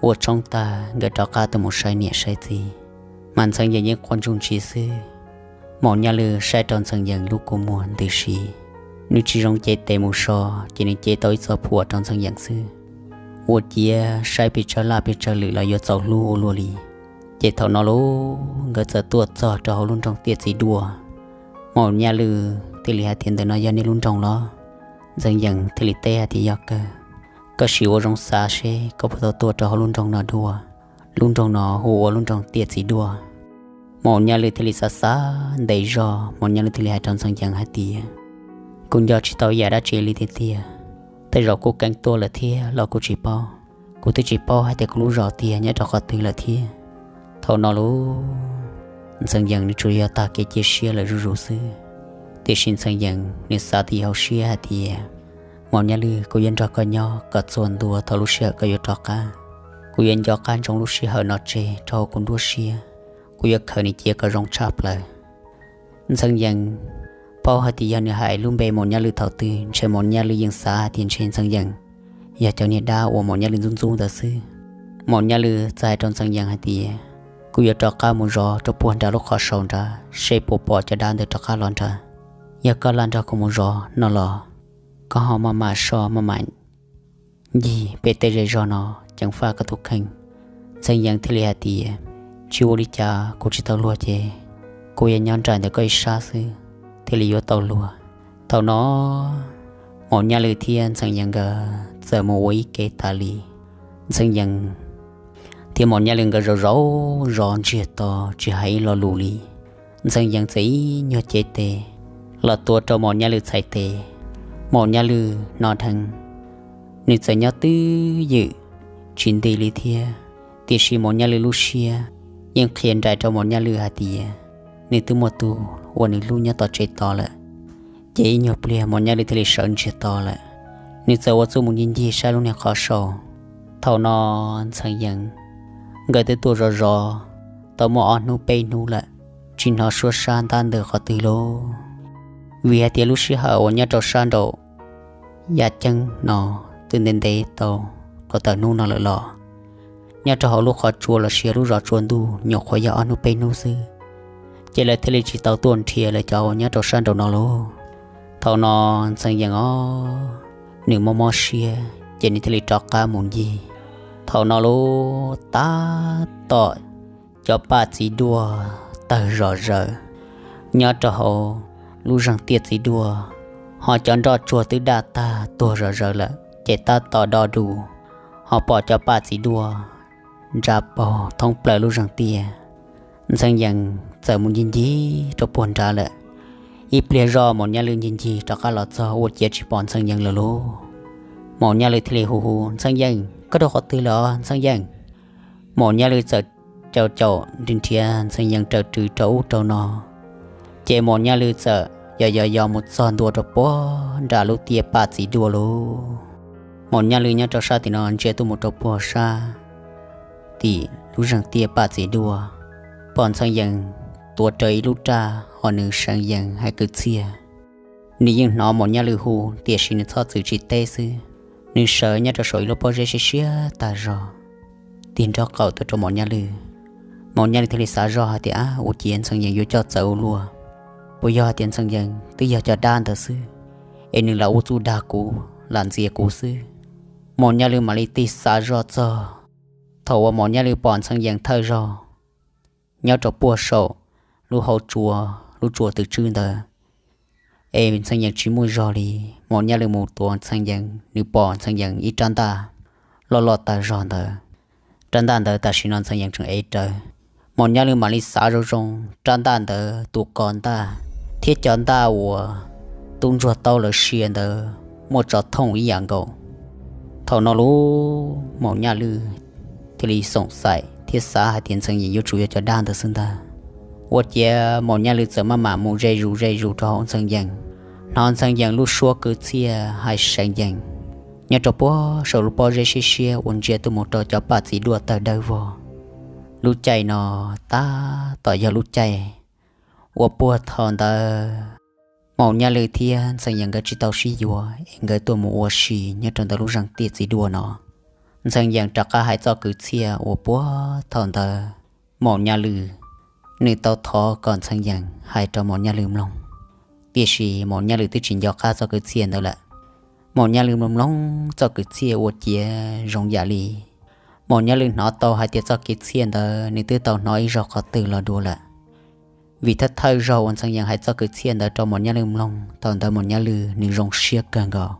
ua tshoob tag nkawd rov qab tuaj mus saib niam saib txiv, mas Ntxhee Yees yeej quaj ntsuj ntsis xwb. Maum Nyaj Lwm saib rau Ntxhee Yees lub kua muag ntws si, nws tsis zoo cev tes mus so, ces nws cev tau ib txoj phuam rau Ntxhee Yees xwb. Ua ciav saib pes tsawg laj pes tsawg lwm los yuav txaus hlub ua luaj li. Ces thaum no lauj nkawd txawm tuaj txog rau hauv lub nroog Tiaj Txiv Duaj. Maum Nyaj Lwm thiaj li hais tias, Ntawm no yog nej lub nroog los? Ntxhee Yees thiaj li teb hais tias, Yog kawg. Koj sim ua zoo xav seb koj puas tau tuaj rau hauv lub nroog no dua. Lub nroog no hu ua lub nroog Tiaj Txiv Duaj. Maum Nyaj Lwm thiaj li xav xav ntev zog, Maum Nyaj Lwm thiaj li hais rau Ntxhee Yees hais tias, Kuv nco tsis tau yam dab tsi li tiag tiag. Tej zaum kuj keev tuaj lawm thiab los kuj tsis paub. Kuv twb tsis paub hais tias kuv lub zos tiag nyob rau qhov twg lawm thiab. Thaum no lauj, Ntxhee Yees nws tsuas yog tag kev cia siab lawm zuj zus xwb. Tiam sis Ntxhee Yees nws xav tib hauv siab hais tias, Maum Nyaj Lwm, kuv yuav nrog koj nyob kom txhua ntua thaum lub sij hawm koj yuav rov qab. Kuv yuav nco qab ntsoov lub sij hawm no tseg rau hauv kuv nruab siab. Kuv yuav khaws nws cia kom zoo tshaj plaws. Ntxhee Yees paub hais tias yog nws hais lub npe Maum Nyaj Lwm thaum twg ntshe Maum Nyaj Lwm yeej xav hais tias ntshe Ntxhee Yees yog cov niag dab uas Maum Nyaj Lwm ntxub ntxub ntawd xwb. Maum Nyaj Lwm txawm hais rau Ntxhee Yees hais tias, Kuv yuav rov qab mus zov rau puag nram lub qhov saud nrad seb puas pom cov dab ntawd rov qab los nrad. Yog koj laj nrog kuv mus zov no los koj ho maj mam so maj mam ncig pem tej zej zog no ceev faj koj tus kheej. Ntxhee Yees thiaj li hais tias, Tsis ua li cas, kuv tsis tau luag ces kuv yuav nyob nraim ntawm koj ib sab xwb thiaj li yuav tau luag. Thaum no Maum Nyaj Lwm thiab Ntxhee Yees nkawd txawm mus ua ib ke tas li. Ntxhee Yees thiab Maum Nyaj Lwm nkawd zaum zaum zov ntsiag to tsis hais ib lo lus li. Ntxhee Yees txawm ib nyuag cev tes los tuav rau Maum Nyaj Lwm txhais tes. Maum Nyaj Lwm no dheev, nws txawm nyob twj ywm tsis nti li thiab. Tiam sis Maum Nyaj Lwm lub siab yeej qhia nraim rau Maum Nyaj Lwm hais tias nws twb muaj tus uas nws hlub nyob tom tsev tos lawm. Ces ib nyuag pliag Maum Nyaj Lwm thiaj li sawv ntsiag to lawm. Nws txawm ua txuj mus ncig ncig saib lub niag qhov saud. Thaum no Ntxhee Yees nkawd twb tuaj zov zov tau muaj ob hnub peb hnub lawm, tsis hnov suab sab ntab ntawm qhov twg lauj. Vim hais tias lub sij hawm uas nyob rau sab nraum yaj ceeb no twb ntev ntev tau kaum tawm hnub no lawm los, nyob rau hauv lub qhov tsua los sis lub zos tsua ntuj nyuam qhuav yog ob hnub peb hnub xwb, ces lawv thiaj li tsis tau tuaj nrhiav lawv cov uas nyob rau sab nraum no lauj. Thaum no Ntxhee Yees os, nws mob mob siab ces nws thiaj li rov qab mus ncig. Thaum no lauj, tab tom cov paj txiv duaj tawg zom zaws nyob rau hauv lub zeeg tiaj txiv duaj, ho cov nroj tsuag twb daj tag tuag zom zaws lawm ces tab tom do dus, ho pom cov paj txiv duaj nra paug thoob plaws lub zeeg tiaj. Ntxhee Yees txawm mus ncig ncig rau puag nrad lawm. Ib pliag zoj Maum Nyaj Lwm ncig ncig rov qab los txog ua ciav tsis pom Ntxhee Yees lawm lauj. Maum Nyaj Lwm thiaj li hu hu, Ntxhee Yees, koj rau qhov twg lawm os Ntxhee Yees? Maum Nyaj Lwm txawm caum caum nrhiav Ntxhee Yees raws rw rau ub rau no, ces Maum Nyaj Lwm txawm yos yos yos mus txog ntua rau puag nram lub tiaj paj txiv duaj lauj. Maum Nyaj Lwm nyob rau sab tim no ntsia tuaj mus rau puag sab tim lub zeeg tiaj paj txiv duaj, pom Ntxhee Yees tuav rawv ib lub raj ho nws seev yees hais kwv txhiaj. Nws yeej hnov Maum Nyaj Lwm hu tiam sis nws txhob txwm tsis teb xwb. Nws sawv nyob rau saum ib lub pob zeb siab siab tag zog, tig nrob qaum tuaj rau Maum Nyaj Lwm. Maum Nyaj Lwm thiaj li xav zoj hais tias, Ab, ua ciav Ntxhee Yees yuav coj txawv ua luaj. Puas yog hais tias Ntxhee Yees twb yog cov dab ntawd xwb, es nws lam ua txuj dag kuv, lam ntxias kuv xwb? Maum Nyaj Lwm mam li tig xav zoj txog thaum uas Maum Nyaj Lwm pom Ntxhee Yees thawj zaug nyob rau puag saum lub hauv tsua, lub tsua tw tswb ntawd, es Ntxhee Yees tsis muaj zog li. Maum Nyaj Lwm mus tuav Ntxhee Yees, nws pom Ntxhee Yees ib rab ntaj loj loj tag zog ntawd. Rab ntaj ntawd tam sim no Ntxhee Yees tseem ev rawv. Maum Nyaj Lwm mam li xav zoo zoo, rab ntaj ntawd tus ko ntaj thiab cov ntaj uas tub ntsuag taub lawv sia ntawd muaj tsov thooj ib yam nkaus. Thaum no lauj, Maum Nyaj Lwm thiaj li xoom xaim thiab xav hais tias Ntxhee Yees yuav tsum yog cov dab ntawd xwb ntag. Ua ciav Maum Nyaj Lwm txawm maj mam mus ze zus ze zus rau hauv Ntxhee Yees, hnov Ntxhee Yees lub suab kwv txhiaj hais seev yees nyob rau puag saum lub pob zeb siab siab uas ntsia tuaj mus rau cov paj txiv duaj tawg dawb vog. Lub caij no tab tom yog lub caij uas puag thaum ntawd Maum Nyaj Lwm thiab Ntxhee Yees nkawd tsis tau sib yuav es nkawd tuaj mus ua si nyob rau ntawm lub zeeg tiaj txiv duaj no. Ntxhee Yees rov qab hais txoj kwv txhiaj uas puag thaum ntawd Maum Nyaj Lwm nws tau thov kom Ntxhee Yees hais rau Maum Nyaj Lwm mloog, tiam sis Maum Nyaj Lwm twb tsis nco qab txoj kwv txhiaj ntawd lawm. Maum Nyaj Lwm mloog mloog txoj kwv txhiaj ua ciav zoo yam li Maum Nyaj Lwm hnov tau hais tias txoj kev txhiaj ntawd nws twb tau hnov ib zaug qhov twg los dua lawm. Vim thawj thawj zaug uas Ntxhee Yees hais txoj kwv txhiaj ntawd rau Maum Nyaj Lwm mloog, thaum ntawd Maum Nyaj Lwm nws zoo siab kawg nkaus,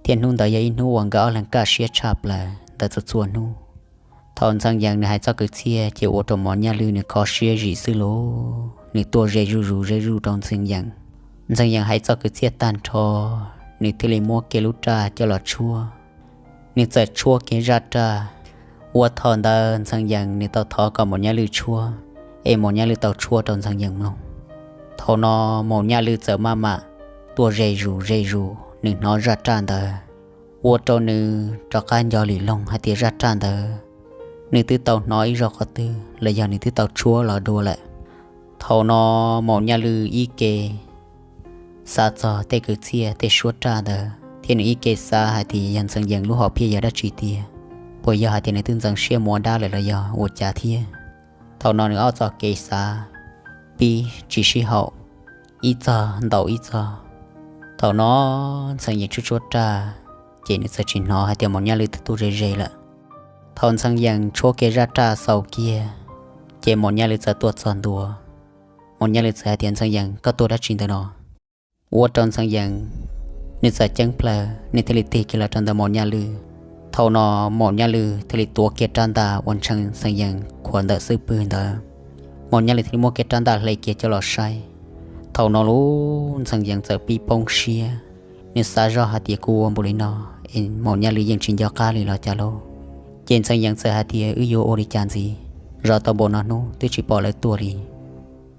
thiab hnub ntawd yog ib hnub uas nkawd ob leeg kaj siab tshaj plaws ntawm txhua txhua hnub. Thaum Ntxhee Yees nws hais txoj kwv txhiaj ces ua rau Maum Nyaj Lwm nws kho siab zim xwb lauj, nws tuaj ze zuj zus ze zuj rau Ntxhee Yees. Ntxhee Yees hais txoj kwv txhiaj tag nrho, nws thiaj li muab kiag lub raj coj los tshuab. Nws txawm tshuab kiag zaj raj uas thaum ntawd Ntxhee Yees nws tau thov kom Maum Nyaj Lwm tshuab, es Maum Nyaj Lwm tau tshuab rau Ntxhee Yees mloog. Thaum no Maum Nyaj Lwm txawm maj mam tuaj ze zus ze zus nws hnov zaj raj ntawd, ua rau nws rov qab nco lwm loog hais tias zaj raj ntawd nws twb tau hnov ib zaug qhov twg los yog nws twb tau tshuab los dua lawm. Thaum no Maum Nyaj Lwm ib ke xav txog tej kwv txhiaj tej suab raj ntawd thiab nws ib ke xav hais tias yog Ntxhee Yees lub hom phiaj yog dab tsi tiag, puas yog hais tias nws twb ntxeev siab mus ua dab lawm los yog ua cas thiab. Thaum no nws ob txoj kev xav pib tsis sib haum, ib txog ntaus ib txog. Thaum no Ntxhee Yees tshuab tshuab raj, ces nws txawm tsis hnov hais tias Maum Nyaj Lwm twb tuaj ze ze lawm. Thaum Ntxhee Yees tshuab kiag zaj raj xaus kiag, ces Maum Nyaj Lwm txawm tuaj txog ntua. Maum Nyaj Lwm txawm hais tias, Ntxhee Yees, koj tuaj dab tsi ntawm no? Ua rau Ntxhee Yees nws txawm ceeb plaws, nws thiaj li tig kiag los rau ntawm Maum Nyaj Lwm. Thaum no Maum Nyaj Lwm thiaj li tuav kiag rab ntaj uas ntshe Ntxhee Yees khuam ntawm xub pwg ntawd. Maum Nyaj Lwm thiaj li muab kiag rab ntaj hle kiag coj los saib. Thaum no lub Ntxhee Yees txawm pib poob siab, nws xav zoj hais tias kuv ua npaum li no es Maum Nyaj Lwm yeej tsis nco qab li los cas lauj. Ces Ntxhee Yees txawm hais tias, Wb yuav ua li cas ntxiv? Zov tau npaum no hnub twb tsis pom lawv tuaj li.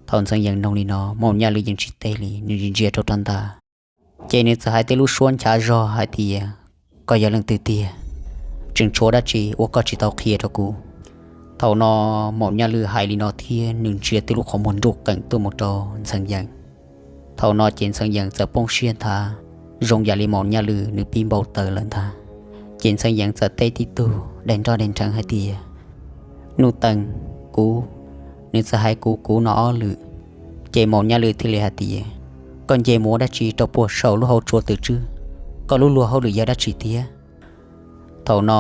Thaum Ntxhee Yees nug li no, Maum Nyaj Lwm yeej tsis teb li, nws ntsia rau rab ntaj. Ces nws txawm hais tej lub suab nchav zog hais tias, Koj yog leej twg tiag? Tseem tshuav dab tsi uas koj tsis tau qhia rau kuv? Thaum no Maum Nyaj Lwm hais li no thiab nws ntsia tej lub qhov muag nruj qees tuaj mus rau Ntxhee Yees. Thaum no ces Ntxhee Yees txawm poob siab nthav, zoo yam li Maum Nyaj Lwm nws pib npau taws lawm ntag. Ces Ntxhee Yees txawm teb tib tug daig nroj daig nrheev hais tias, Nuj Teem, kuv. Nws txawm hais kuv kuv no ob lwm. Ces Maum Nyaj Lwm thiaj li hais tias, Koj nce mus ua dab tsi rau puag saum lub hauv tsua twm tswb? Koj lub luag hauj lwm yog dab tsi tiag? Thaum no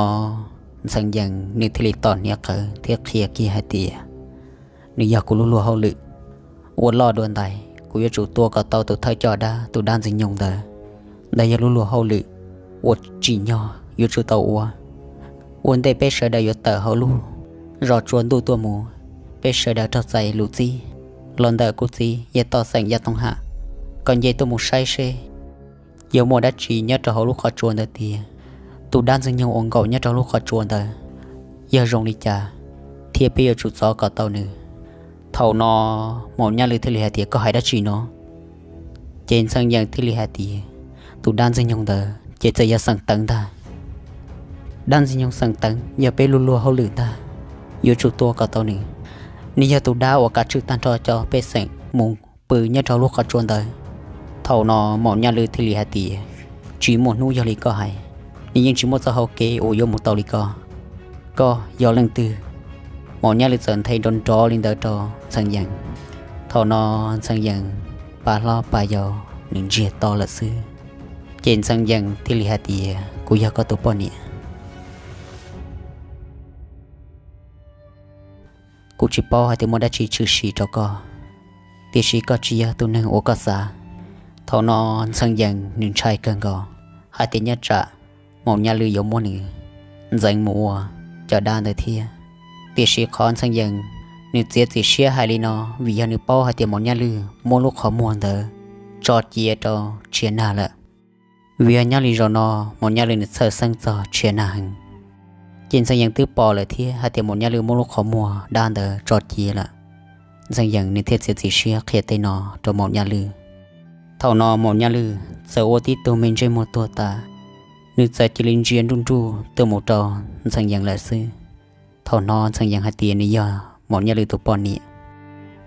Ntxhee Yees nws thiaj li tom hniav qhawv thiab qhia kiag hais tias, Nws yog kuv lub luag hauj lwm. Ua loj dua ntais kuv yuav tsum tua kom tau tus thawj coj dab, tus dab Ntxwg Nyoog ntawd. Ntawd yog lub luag hauj lwm uas tsim nyog yuav tsum tau ua. Ua ntej peb sawv daws yuav tawm hauv lub zos tsua ntuj tuaj mus, peb sawv daws raug txais lus txib los ntawm kuv txiv yawg Toj Xeem Yaj Tooj Ham kom nce tuaj mus saib seb yog muaj dab tsi nyob rau hauv lub qhov tsua ntawd tiag. Tus dab Ntxwg Nyoog uas nkaum nyob rau lub qhov tsua ntawd yog zoo li cas, thiab peb yuav tsum txov kom tau nws. Thaum no Maum Nyaj Lwm thiaj li hais tias, Koj hais dab tsi no? Ces Ntxhee Yees thiaj li hais tias, Tus dab Ntxwg Nyoog ntawd ces txawm yog Xeem Teev ntag. Dab Ntxwg Nyoog Xeem Teev yog peb lub luag hauj lwm ntag, yuav tsum tua kom tau nws. Nws yog tus dab uas kav tswj tag nrho cov pej xeem mus pw nyob rau lub qhov tsua ntawd. Thaum no Maum Nyaj Lwm thiaj li hais tias, Tsis muaj hnub yog li koj hais, nws yeej tsis muaj txoj hau kev uas yuav mus tau li ko. Koj yog leej twg? Maum Nyaj Lwm txawm nthe nrov nrov li ntawd rau Ntxhee Yees. Thaum no Ntxhee Yees pa hlob pa yau nws ntsiag to lawm xwb. Ces Ntxhee Yees thiaj li hais tias, Kuv yog koj tus poj niam. Kuv tsis paub hais tias muaj dab tsi tshwm sim rau koj, tiam sis koj tsis yog tus neeg uas koj xav. Thaum no Ntxhee Yees nws ntshai kawg nkaus hais tias nyob tsam Maum Nyaj Lwm yuav muab nws ntxeev mus ua cov dab ntawd thiab. Tiam sis qhov Ntxhee Yees nws txiav txim siab hais li no vim yog nws paub hais tias Maum Nyaj Lwm muab lub qhov muag ntawd tso cia rau Tshia Nag lawm. Vim yog nyob li zaum no Maum Nyaj Lwm nws txhawj xeeb txog Tshia Nag heev. Ces Ntxhee Yees twb pom lawm thiab hais tias Maum Nyaj Lwm muab lub qhov muag dab ntawd tso cia lawm. Ntxhee Yees nws thiaj txiav txim siab qhia tej no rau Maum Nyaj Lwm. Thaum no Maum Nyaj Lwm txawm ua tib tug me ntsej muag tuag tas, nws txawm cia li ntsia nruj nruj tuaj mus rau Ntxhee Yees lawm xwb. Thaum no Ntxhee Yees hais tias nws yog Maum Nyaj Lwj tus poj niam.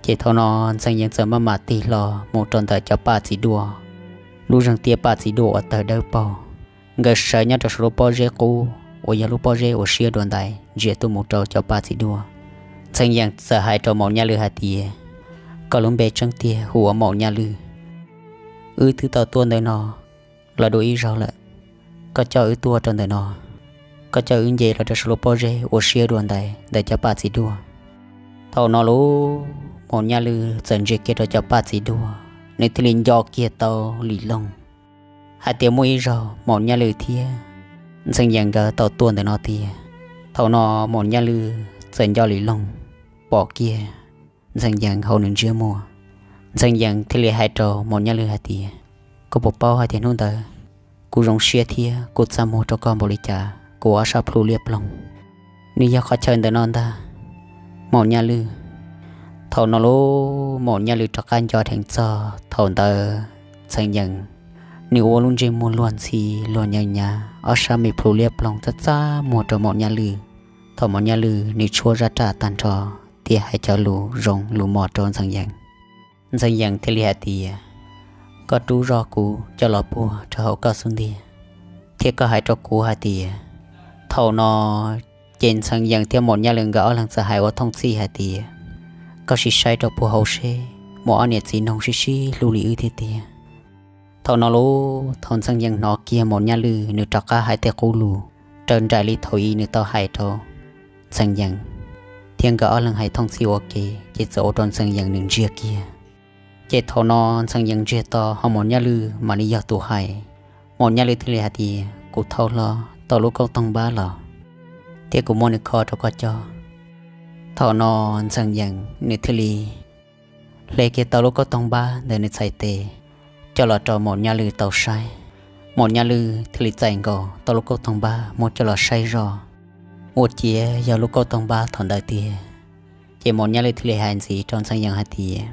Ces thaum no Ntxhee Yees txawm maj mam tig hlo mus rau ntawm cov paj txiv duaj, lub zeeg tiaj paj txiv duaj uas tawg dawb paug. Nkawd sawv nyob rau saum lub pob zeb qub uas yog lub pob zeb uas siab dua ntais ntsia tuaj mus rau cov paj txiv duaj. Ntxhee Yees txawm hais rau Maum Nyaj Lwj hais tias, koj lub npe tseeb tiag hu ua Maum Nyaj Lwj. Wb twb tau tuaj ntawm no los dua ib zaug lawm. Koj coj wb tuaj rau ntawm no, koj coj wb nce los rau saum lub pob zeb uas siab dua ntais ntawm cov paj txiv duaj. Thaum no lub Maum Nyaj Lwj txawm ntsia kiag rau cov paj txiv duaj, nws thiaj li nco kiag tau Lis Loog hais tias muaj ib zaug Maum Nyaj Lwj thiab Ntxhee Yees nkawd tau tuaj ntawm no tiag. Thaum no Maum Nyaj Lwj txawm nco Lis Loog pom kiag Ntxhee Yees hauv nws ntsiab muag. Ntxhee Yees thiaj li hais rau Maum Nyaj Lwj hais tias, koj puas paub hais tias hnub ntawd kuv zoo siab thiab kuv txaj muag rau koj npaum li cas, kuv ob sab plhu liab ploog. Nws yog qhov chaw ntawm no ntag, Maum Nyaj Lwj. Thaum no lub Maum Nyaj Lwj rov qab nco dheev txog thaum ntawd Ntxhee Yees, nws ua lub ntsej muag luag ntxhi luag nyav nyav, ob sab me plhu liab ploog txaj txaj muag rau Maum Nyaj Lwj. Thaum Maum Nyaj Lwj nws tshuab zaj raj tag nrho thiab hais cov lus zoo lus mos rau Ntxhee Yees, Ntxhee Yees thiaj li hais tias, koj rub zog kuv coj los puag rau hauv koj xub ntiag, thiab koj hais rau kuv hais tias, thaum no ces Ntxhee Yees thiab Maum Nyaj Lwj nkawd ob leeg txawm hais ua thooj txhij hais tias, koj sim saib rau puag hauv seb muaj ob niam txiv noog sib sib hlub li wb thiab tiag. Thaum no lub thaum Ntxhee Yees hnov kiag Maum Nyaj Lwj nws rov qab hais tej qub lus raws nraim li thaum ub nws tau hais rau Ntxhee Yees, thiab nkawd ob leeg hais thooj txhij ua ke ces txawm ua rau Ntxhee Yees nws ntsiag kiag. Ces thaum no Ntxhee Yees ntsiag to ho Maum Nyaj Lwj mam li yog tus hais. Maum Nyaj Lwj thiaj li hais tias, kuv thau hlo tau lub kauj toog npab los, thiab kuv muab nws kho rau koj coj. Thaum no Ntxhee Yees nws thiaj li hle kiag tau lub kauj toog npab ntawm nws txhais tes coj los rau Maum Nyaj Lwj tau saib. Maum Nyaj Lwj thiaj li txais nkaus tau lub kauj toog npab muab coj los saib zoj, ua ciav yog lub kauj toog npab thaum ntawd tiag. Ces Maum Nyaj Lwj thiaj li hais ntxiv rau Ntxhee Yees hais tias,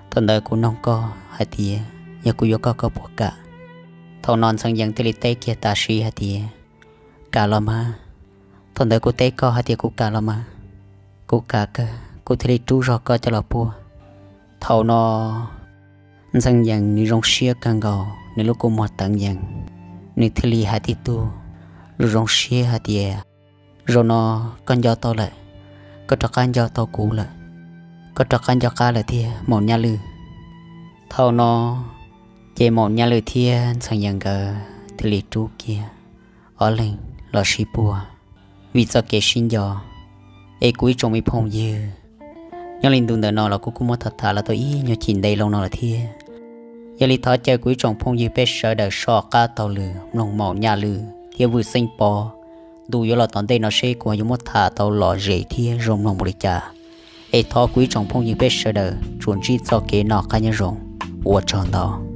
thaum ntawd kuv noog koj hais tias yog kuv yuav koj koj puas kam? Thaum no Ntxhee Yees thiaj li teb kiag tam sim hais tias, kam los mas. Thaum ntawd kuv teb koj hais tias kuv kam los mas. Kuv kam kawg, kuv thiaj li rub zog koj coj los puag. Thaum no Ntxhee Yees nws zoo siab kawg nkaus, nws lub kua muag teev yees, nws thiaj li hais tib tug, zoo zoo siab hais tias, zaum no koj nco tau lawm, koj rov qab nco tau kuv lawm, koj rov qab nco qab lawm tiag Maum Nyaj Lwj. Thaum no ces Maum Nyaj Lwj thiab Ntxhee Yees nkawd thiaj li rub kiag ob leeg los sib puag vim txoj kev sib nco. Es kuv ib tsoom me phooj ywg, nyob li ntu ntawm no los kuv kuj muab tham tham los tau ib nyuag chim ntev loo no lawm thiab. Yog li thov caw kuv ib tsoom phooj ywg peb sawv daws soj qab taug lw mloog Maum Nyaj Lwj thiab Vwj Xeeb Pov, ntu yuav los tom ntej no seb kuv yuav muab tham tau lom zem thiab zoo mloog npaum li cas. Es thov kuv ib tsoom phooj ywg peb sawv daws tsuas ntsib txoj kev noj qab nyob zoo. Ua tsaug ntau.